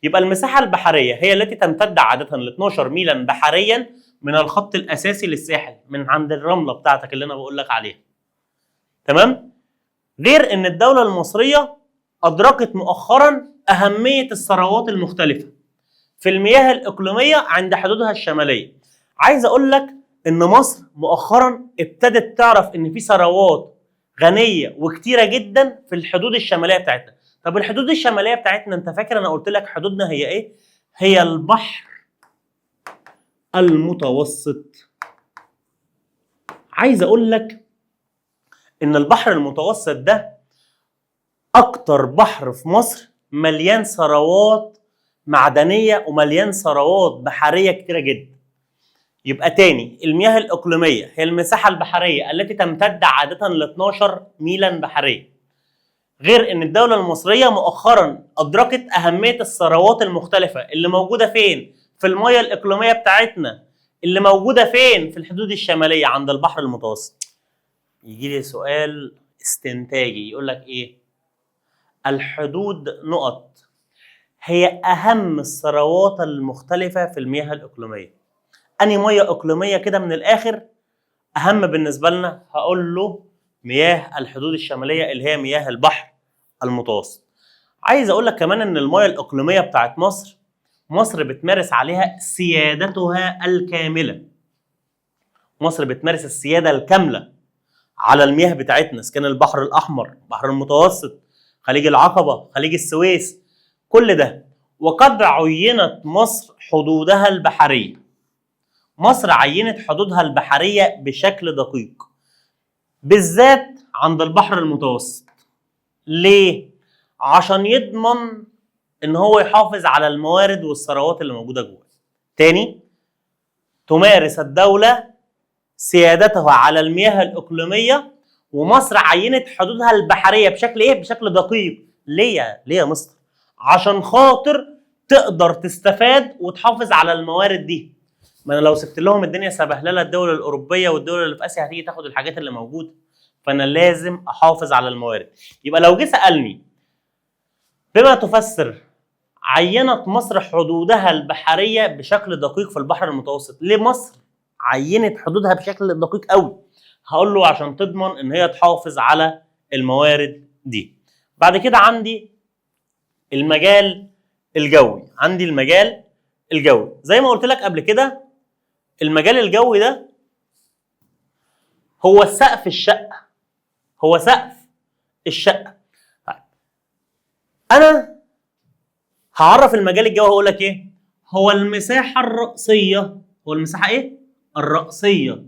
يبقى المساحة البحرية هي التي تمتد عادة ل 12 ميلا بحريا من الخط الأساسي للساحل، من عند الرملة بتاعتك اللي أنا بقول لك عليها. تمام؟ غير إن الدولة المصرية أدركت مؤخرا أهمية الثروات المختلفة في المياه الإقليمية عند حدودها الشمالية. عايز أقول لك ان مصر مؤخرا ابتدت تعرف ان في ثروات غنية وكتيره جدا في الحدود الشمالية بتاعتنا. طب الحدود الشمالية بتاعتنا، انت فاكر انا قلت لك حدودنا هي ايه؟ هي البحر المتوسط. عايز اقول لك ان البحر المتوسط ده اكتر بحر في مصر مليان ثروات معدنية ومليان ثروات بحرية كتيرة جدا. يبقى تاني، المياه الاقليمية هي المساحة البحرية التي تمتد عادة ل 12 ميلا بحرية. غير ان الدولة المصرية مؤخرا ادركت اهمية الثروات المختلفة اللي موجودة فين؟ في المياه الاقليمية بتاعتنا، اللي موجودة فين؟ في الحدود الشمالية عند البحر المتوسط. يجي لي سؤال استنتاجي يقول لك ايه؟ الحدود نقط هي اهم الثروات المختلفة في المياه الاقليمية. انهي مية اقليمية كده من الاخر اهم بالنسبة لنا؟ هقول له مياه الحدود الشمالية اللي هي مياه البحر المتوسط. عايز اقول لك كمان ان المياه الاقليمية بتاعت مصر، مصر بتمارس عليها سيادتها الكاملة. مصر بتمارس السيادة الكاملة على المياه بتاعتنا، سكان البحر الاحمر، البحر المتوسط، خليج العقبة، خليج السويس، كل ده. وقد عينت مصر حدودها البحرية. مصر عينت حدودها البحرية بشكل دقيق، بالذات عند البحر المتوسط. ليه؟ عشان يضمن ان هو يحافظ على الموارد والثروات اللي موجودة جوه. تاني، تمارس الدولة سيادتها على المياه الاقليمية، ومصر عينت حدودها البحرية بشكل ايه؟ بشكل دقيق. ليه؟ ليه يا مصر؟ عشان خاطر تقدر تستفاد وتحافظ على الموارد دي. ما انا لو سبت لهم الدنيا سبهلله، الدول الاوروبية والدول اللي في اسيا هتيجي تاخد الحاجات اللي موجودة، فانا لازم احافظ على الموارد. يبقى لو جه سالني بما تفسر عينت مصر حدودها البحرية بشكل دقيق في البحر المتوسط، ليه مصر عينت حدودها بشكل دقيق قوي؟ هقول له عشان تضمن ان هي تحافظ على الموارد دي. بعد كده عندي المجال الجوي. عندي المجال الجوي زي ما قلت لك قبل كده، المجال الجوي ده هو سقف الشقة، هو سقف الشقة. طيب انا هعرف المجال الجوي، هقول لك ايه؟ هو المساحة الرأسية. هو المساحة ايه؟ الرأسية،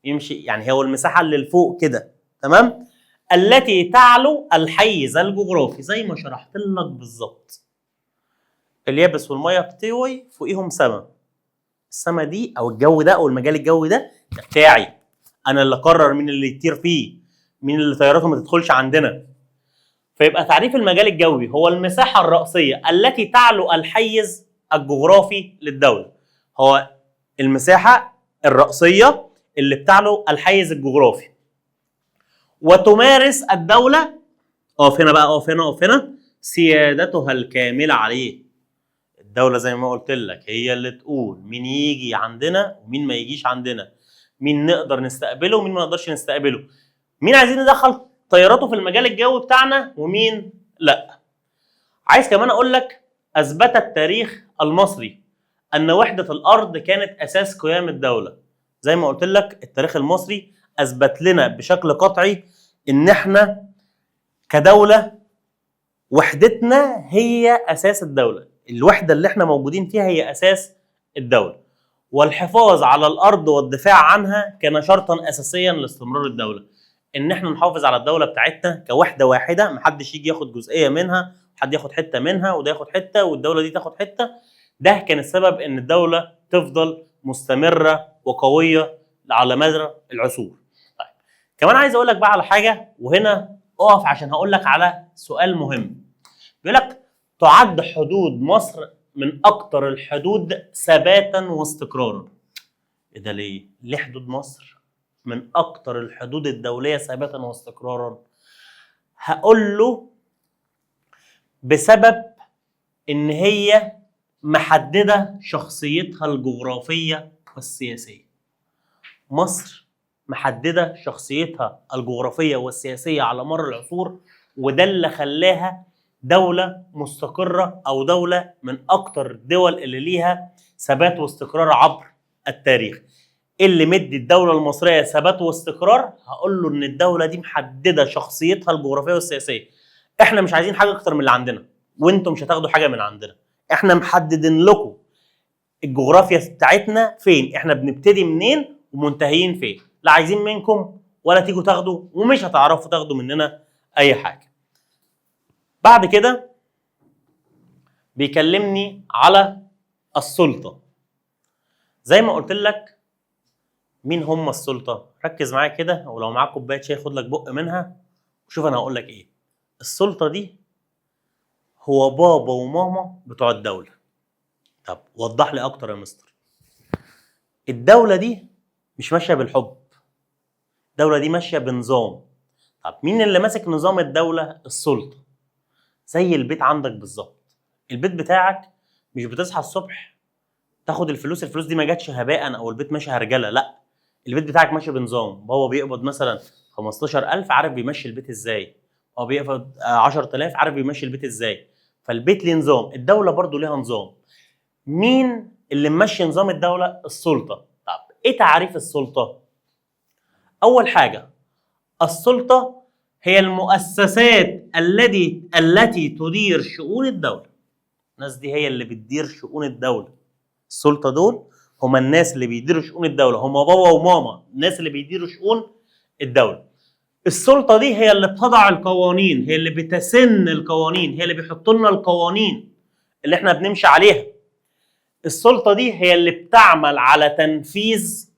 يمشي يعني هو المساحة اللي لفوق كده، تمام؟ التي تعلو الحيز الجغرافي زي ما شرحت لك بالظبط. اليابس والمية بتوعي فوقيهم سما، السما دي او الجو ده او المجال الجوي ده ده بتاعي انا، اللي اقرر مين اللي يطير فيه، مين اللي طيارته ما تدخلش عندنا. فيبقى تعريف المجال الجوي هو المساحة الرأسية التي تعلو الحيز الجغرافي للدولة. هو المساحة الرأسية اللي بتعلو الحيز الجغرافي. وتمارس الدولة، اقف هنا بقى، اقف هنا، اقف هنا، سيادتها الكاملة عليه. الدولة زي ما قلت لك هي اللي تقول مين يجي عندنا ومين ما يجيش عندنا، مين نقدر نستقبله ومين ما نقدرش نستقبله، مين عايزين ندخل طياراته في المجال الجوي بتاعنا ومين لا. عايز كمان اقول لك اثبت التاريخ المصري ان وحدة الارض كانت اساس قيام الدولة. زي ما قلت لك التاريخ المصري اثبت لنا بشكل قطعي ان احنا كدولة وحدتنا هي اساس الدولة، الوحدة اللي احنا موجودين فيها هي اساس الدولة، والحفاظ على الارض والدفاع عنها كان شرطا اساسيا لاستمرار الدولة. ان احنا نحافظ على الدولة بتاعتنا كوحدة واحدة، محدش يجي ياخد جزئية منها، حد ياخد حتة منها وده ياخد حتة والدولة دي تاخد حتة. ده كان السبب ان الدولة تفضل مستمرة وقوية على مدى العصور. طيب كمان عايز اقول لك بقى على حاجة، وهنا اقف عشان هقول لك على سؤال مهم. بيقول لك تعد حدود مصر من اكتر الحدود ثباتا واستقرارا. ايه ده ليه؟ ليه حدود مصر من اكتر الحدود الدولية ثباتا واستقرارا؟ هقول له بسبب ان هي محددة شخصيتها الجغرافية والسياسية. مصر محددة شخصيتها الجغرافية والسياسية على مر العصور، وده اللي خلاها دولة مستقرة أو دولة من أكتر الدول اللي ليها ثبات واستقرار عبر التاريخ. ايه اللي مدي الدولة المصرية ثبات واستقرار؟ هقول له ان الدولة دي محددة شخصيتها الجغرافية والسياسية. احنا مش عايزين حاجة اكتر من اللي عندنا، وانتم مش هتاخدوا حاجة من عندنا. احنا محددين لكم الجغرافيا بتاعتنا فين، احنا بنبتدي منين ومنتهيين فين، لا عايزين منكم ولا تيجوا تاخدوا، ومش هتعرفوا تاخدوا مننا اي حاجة. بعد كده بيكلمني على السلطة. زي ما قلت لك مين هم السلطة؟ ركز معايا كده، ولو معاك كوباية شاي خد لك بق منها وشوف انا هقول لك ايه. السلطة دي هو بابا وماما بتوع الدولة. طب وضح لي اكتر يا مستر. الدولة دي مش ماشية بالحب، الدولة دي ماشية بنظام. طب مين اللي ماسك نظام الدولة؟ السلطة. زي البيت عندك بالظبط، البيت بتاعك مش بتصحى الصبح تاخد الفلوس، الفلوس دي ما جاتش هباء او البيت ماشي هرجله، لا، البيت بتاعك ماشي بنظام. بابا بيقبض مثلا 15000 عارف بيمشي البيت ازاي، هو بيقبض 10000 عارف بيمشي البيت ازاي. فالبيت ليه نظام، الدولة برضو ليها نظام. مين اللي ممشي نظام الدولة؟ السلطة. طب ايه تعريف السلطة؟ اول حاجة، السلطة هي المؤسسات التي تدير شؤون الدولة. الناس دي هي اللي بتدير شؤون الدولة. السلطة دول هم الناس اللي بيديروا شؤون الدولة، هم بابا وماما، الناس اللي بيديروا شؤون الدولة. السلطة دي هي اللي بتضع القوانين، هي اللي بتسن القوانين، هي اللي بيحطوا لنا القوانين اللي احنا بنمشي عليها. السلطة دي هي اللي بتعمل على تنفيذ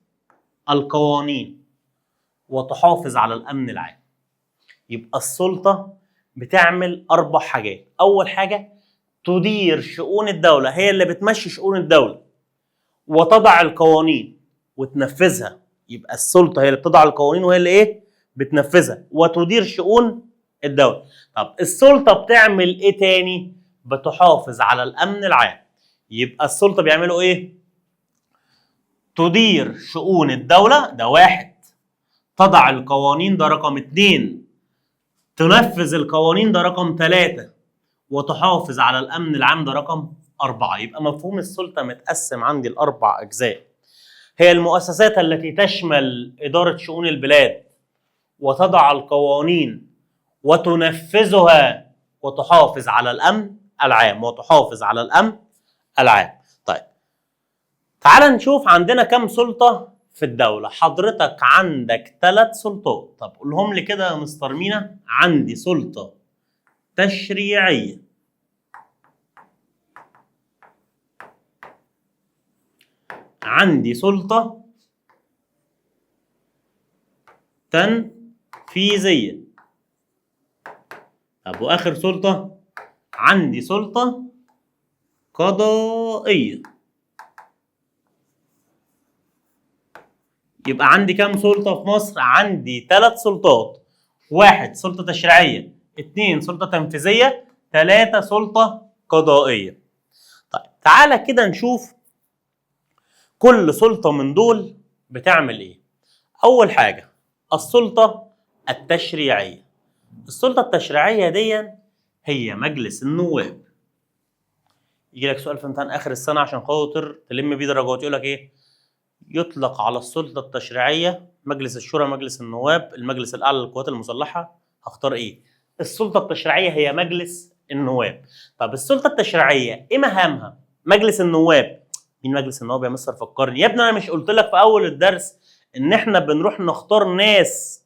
القوانين وتحافظ على الأمن العام. يبقى السلطة بتعمل 4 حاجات. أول حاجة تدير شؤون الدولة، هي اللي بتمشي شؤون الدولة وتضع القوانين وتنفذها. يبقى السلطة هي اللي بتضع القوانين وهي اللي إيه؟ بتنفذها وتدير شؤون الدولة. طب السلطة بتعمل إيه تاني؟ بتحافظ على الأمن العام. يبقى السلطة بيعملوا إيه؟ تدير شؤون الدولة، ده 1. تضع القوانين، ده رقم 2. تنفذ القوانين، ده رقم 3. وتحافظ على الأمن العام، ده رقم 4. يبقى مفهوم السلطة متقسم عندي ل4 أجزاء. هي المؤسسات التي تشمل إدارة شؤون البلاد وتضع القوانين وتنفذها وتحافظ على الأمن العام، وتحافظ على الأمن العام. طيب تعال نشوف عندنا كم سلطة في الدولة. حضرتك عندك 3 سلطات. طب قولهم لي كده يا مستر مينا. عندي سلطة تشريعية، عندي سلطة تنفيذية، طب وآخر سلطة عندي سلطة قضائية. يبقى عندي كام سلطة في مصر؟ عندي 3 سلطات. 1 سلطة تشريعية، 2 سلطة تنفيذية، 3 سلطة قضائية. طيب تعالى كده نشوف كل سلطة من دول بتعمل ايه. أول حاجة السلطة التشريعية. السلطة التشريعية دي هي مجلس النواب. يجي لك سؤال في امتحان آخر السنة عشان خاطر تلم بيه درجات، يقول لك ايه؟ يطلق على السلطة التشريعية مجلس الشورى، مجلس النواب، المجلس الأعلى للقوات المسلحة. هختار ايه؟ السلطة التشريعية هي مجلس النواب. طب السلطة التشريعية ايه مهامها؟ مجلس النواب. مين مجلس النواب يا مستر؟ فكرني يا ابني، انا مش قلت لك في اول الدرس ان احنا بنروح نختار ناس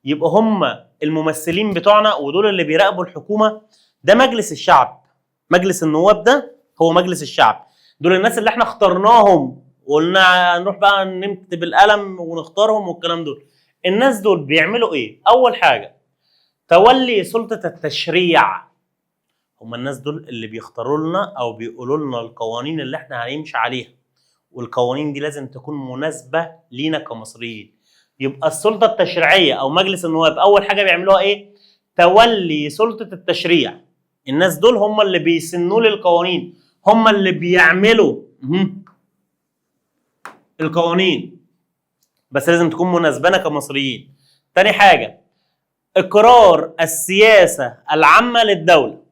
يبقى هم الممثلين بتوعنا ودول اللي بيراقبوا الحكومة؟ ده مجلس الشعب. مجلس النواب ده هو مجلس الشعب، دول الناس اللي احنا اخترناهم وقلنا هنروح بقى نكتب القلم ونختارهم والكلام دول. الناس دول بيعملوا ايه؟ اول حاجة تولي سلطة التشريع. هم الناس دول اللي بيختاروا لنا او بيقولوا لنا القوانين اللي احنا هنمشي عليها، والقوانين دي لازم تكون مناسبة لينا كمصريين. يبقى السلطة التشريعية او مجلس النواب اول حاجة بيعملوها ايه؟ تولي سلطة التشريع. الناس دول هم اللي بيسنوا لي القوانين، هم اللي بيعملوا القوانين، بس لازم تكون مناسبة كمصريين. تاني حاجة اقرار السياسة العامة للدولة.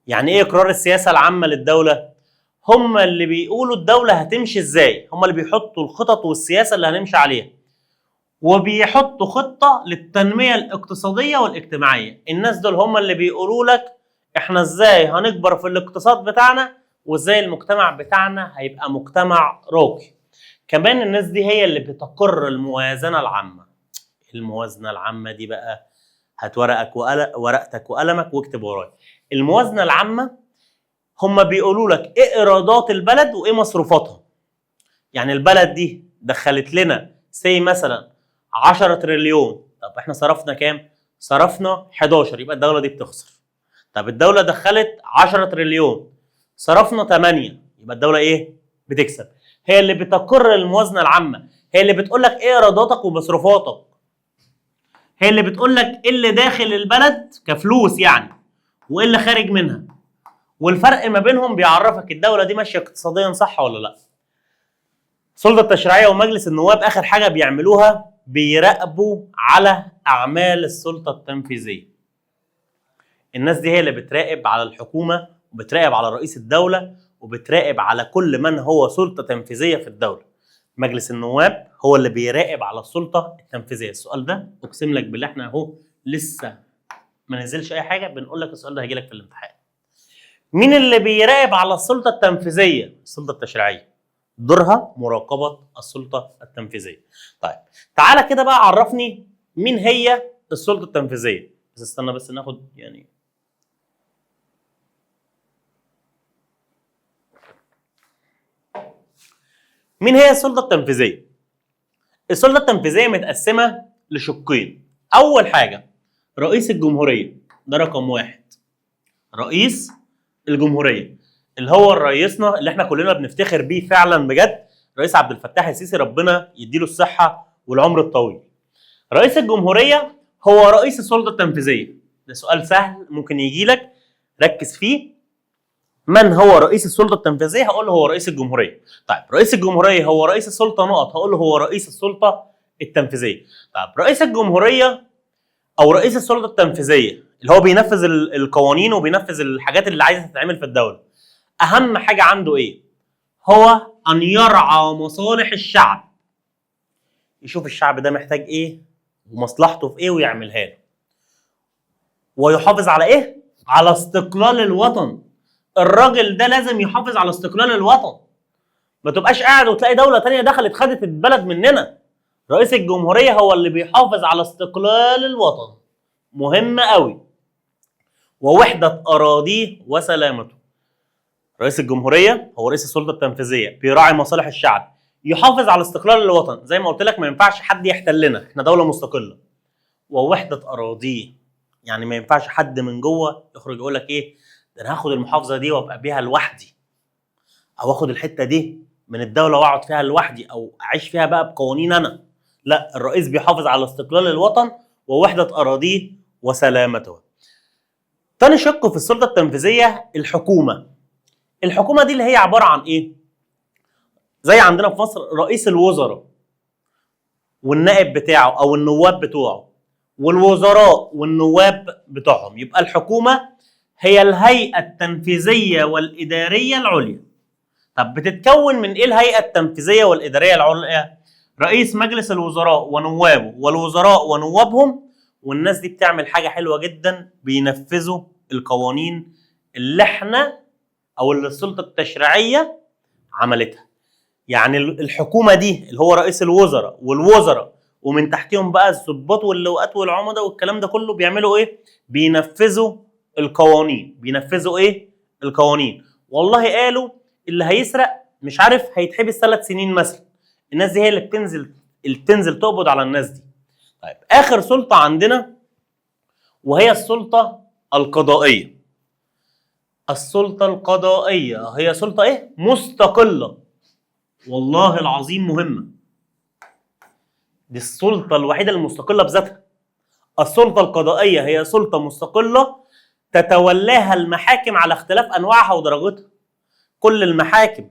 يعني ايه اقرار السياسة العامة للدولة؟ هم اللي بيقولوا الدولة هتمشي ازاي، هم اللي بيحطوا الخطط والسياسة اللي هنمشي عليها، وبيحطوا خطة للتنمية الاقتصادية والاجتماعية. الناس دول هم اللي بيقولوا لك احنا ازاي هنكبر في الاقتصاد بتاعنا، وازاي المجتمع بتاعنا هيبقى مجتمع راقي. كمان الناس دي هي اللي بتقر الموازنة العامة. الموازنة العامة دي بقى هات ورقك ورقتك وقلمك واكتب ورايا. الموازنة العامة هم بيقولوا لك ايه ايرادات البلد وايه مصروفاتها. يعني البلد دي دخلت لنا say مثلا 10 تريليون، طب احنا صرفنا كام؟ صرفنا 11، يبقى الدولة دي بتخسر. طب الدولة دخلت 10 تريليون، صرفنا 8، يبقى الدولة ايه؟ بتكسب. هي اللي بتقر الموازنة العامة، هي اللي بتقول لك ايه ايراداتك ومصروفاتك، هي اللي بتقول لك ايه اللي داخل البلد كفلوس يعني وايه اللي خارج منها، والفرق ما بينهم بيعرفك الدولة دي ماشية اقتصاديا صح ولا لا. السلطة التشريعية ومجلس النواب آخر حاجة بيعملوها بيراقبوا على أعمال السلطة التنفيذية. الناس دي هي اللي بتراقب على الحكومة، وبتراقب على رئيس الدولة، وبتراقب على كل من هو سلطة تنفيذية في الدولة. مجلس النواب هو اللي بيراقب على السلطة التنفيذية. السؤال ده أقسم لك بالله احنا أهو لسه ما نزلش أي حاجة، بنقول لك السؤال ده هيجي لك في الامتحان. مين اللي بيراقب على السلطة التنفيذية؟ السلطة التشريعية. دورها مراقبة السلطة التنفيذية. طيب تعالى كده بقى عرفني مين هي السلطة التنفيذية. بس استنى بس ناخد يعني مين هي السلطة التنفيذية؟ السلطة التنفيذية متقسمة لشقين. أول حاجة رئيس الجمهورية، ده رقم واحد. رئيس الجمهورية اللي هو رئيسنا اللي احنا كلنا بنفتخر بيه فعلا بجد، رئيس عبد الفتاح السيسي، ربنا يديله الصحة والعمر الطويل. رئيس الجمهورية هو رئيس السلطة التنفيذية. ده سؤال سهل ممكن يجي لك، ركز فيه. من هو رئيس السلطة التنفيذية؟ هقول له هو رئيس الجمهورية. طيب رئيس الجمهورية هو رئيس السلطة نقط، هقول له هو رئيس السلطة التنفيذية. طيب رئيس الجمهورية أو رئيس السلطة التنفيذية اللي هو بينفذ القوانين وبينفذ الحاجات اللي عايزة تتعمل في الدولة، أهم حاجة عنده إيه؟ هو أن يرعى مصالح الشعب. يشوف الشعب ده محتاج إيه ومصلحته في إيه ويعملها له. ويحافظ على إيه؟ على استقلال الوطن. الراجل ده لازم يحافظ على استقلال الوطن. ما تبقاش قاعد وتلاقي دولة تانية دخلت خدت البلد مننا. رئيس الجمهورية هو اللي بيحافظ على استقلال الوطن، مهم قوي. ووحدة أراضيه وسلامته. رئيس الجمهورية هو رئيس السلطة التنفيذية، بيراعي مصالح الشعب، يحافظ على استقلال الوطن. زي ما قلت لك ما ينفعش حد يحتلنا، احنا دولة مستقلة. ووحدة أراضيه، يعني ما ينفعش حد من جوه يخرج يقول لك ايه ده انا هاخد المحافظة دي وابقى بيها لوحدي، او اخد الحتة دي من الدولة واقعد فيها لوحدي، او اعيش فيها بقى بقوانين انا. لا، الرئيس بيحافظ على استقلال الوطن ووحدة أراضيه وسلامته. تاني شق في السلطة التنفيذية الحكومة. الحكومة دي اللي هي عبارة عن ايه؟ زي عندنا في مصر رئيس الوزراء والنائب بتاعه او النواب بتوعه، والوزراء والنواب بتوعهم. يبقى الحكومة هي الهيئة التنفيذية والإدارية العليا. طب بتتكون من ايه الهيئة التنفيذية والإدارية العليا؟ رئيس مجلس الوزراء ونوابه والوزراء ونوابهم. والناس دي بتعمل حاجة حلوة جدا، بينفذوا القوانين اللي احنا او اللي السلطة التشريعية عملتها. يعني الحكومة دي اللي هو رئيس الوزراء والوزراء ومن تحتهم بقى الضباط واللواءات والعمدة والكلام ده كله، بيعملوا ايه؟ بينفذوا القوانين. بينفذوا ايه؟ القوانين. والله قالوا اللي هيسرق مش عارف هيتحبس 3 سنين مثلا. الناس دي هي اللي بتنزل تقبض على الناس دي. طيب اخر سلطة عندنا وهي السلطة القضائية. السلطة القضائية هي سلطة ايه؟ مستقلة. والله العظيم مهمة. دي السلطة الوحيدة المستقلة بذاتها. السلطة القضائية هي سلطة مستقلة تتولاها المحاكم على اختلاف أنواعها ودرجتها. كل المحاكم،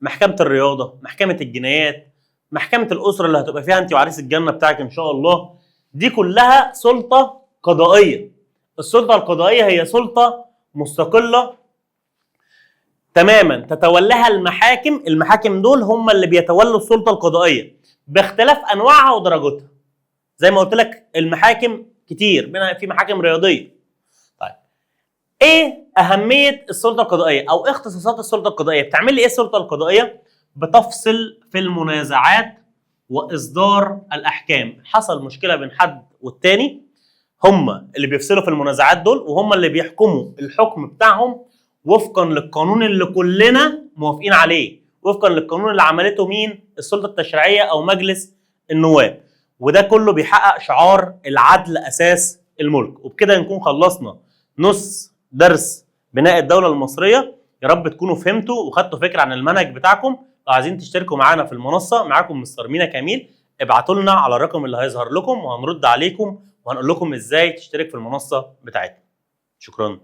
محكمة الرياضة، محكمة الجنايات، محكمة الأسرة اللي هتبقى فيها أنت وعريس الجنة بتاعك إن شاء الله، دي كلها سلطة قضائية. السلطة القضائية هي سلطة مستقلة تماما تتولاها المحاكم. المحاكم دول هم اللي بيتولوا السلطة القضائية باختلاف انواعها ودرجتها. زي ما قلت لك المحاكم كتير، منها في محاكم رياضية. طيب ايه اهمية السلطة القضائية او ايه اختصاصات السلطة القضائية؟ بتعمل لي ايه السلطة القضائية؟ بتفصل في المنازعات واصدار الاحكام. حصل مشكلة بين حد والتاني، هم اللي بيفصلوا في المنازعات دول، وهم اللي بيحكموا الحكم بتاعهم وفقا للقانون اللي كلنا موافقين عليه، وفقا للقانون اللي عملته مين؟ السلطة التشريعية او مجلس النواب. وده كله بيحقق شعار العدل اساس الملك. وبكده نكون خلصنا نص درس بناء الدولة المصرية. يا رب تكونوا فهمتوا وخدتوا فكرة عن المنهج بتاعكم. لو عايزين تشتركوا معانا في المنصة، معاكم مستر مينا كميل، ابعتوا لنا على الرقم اللي هيظهر لكم وهنرد عليكم وهنقول لكم ازاي تشترك في المنصة بتاعتنا. شكرا.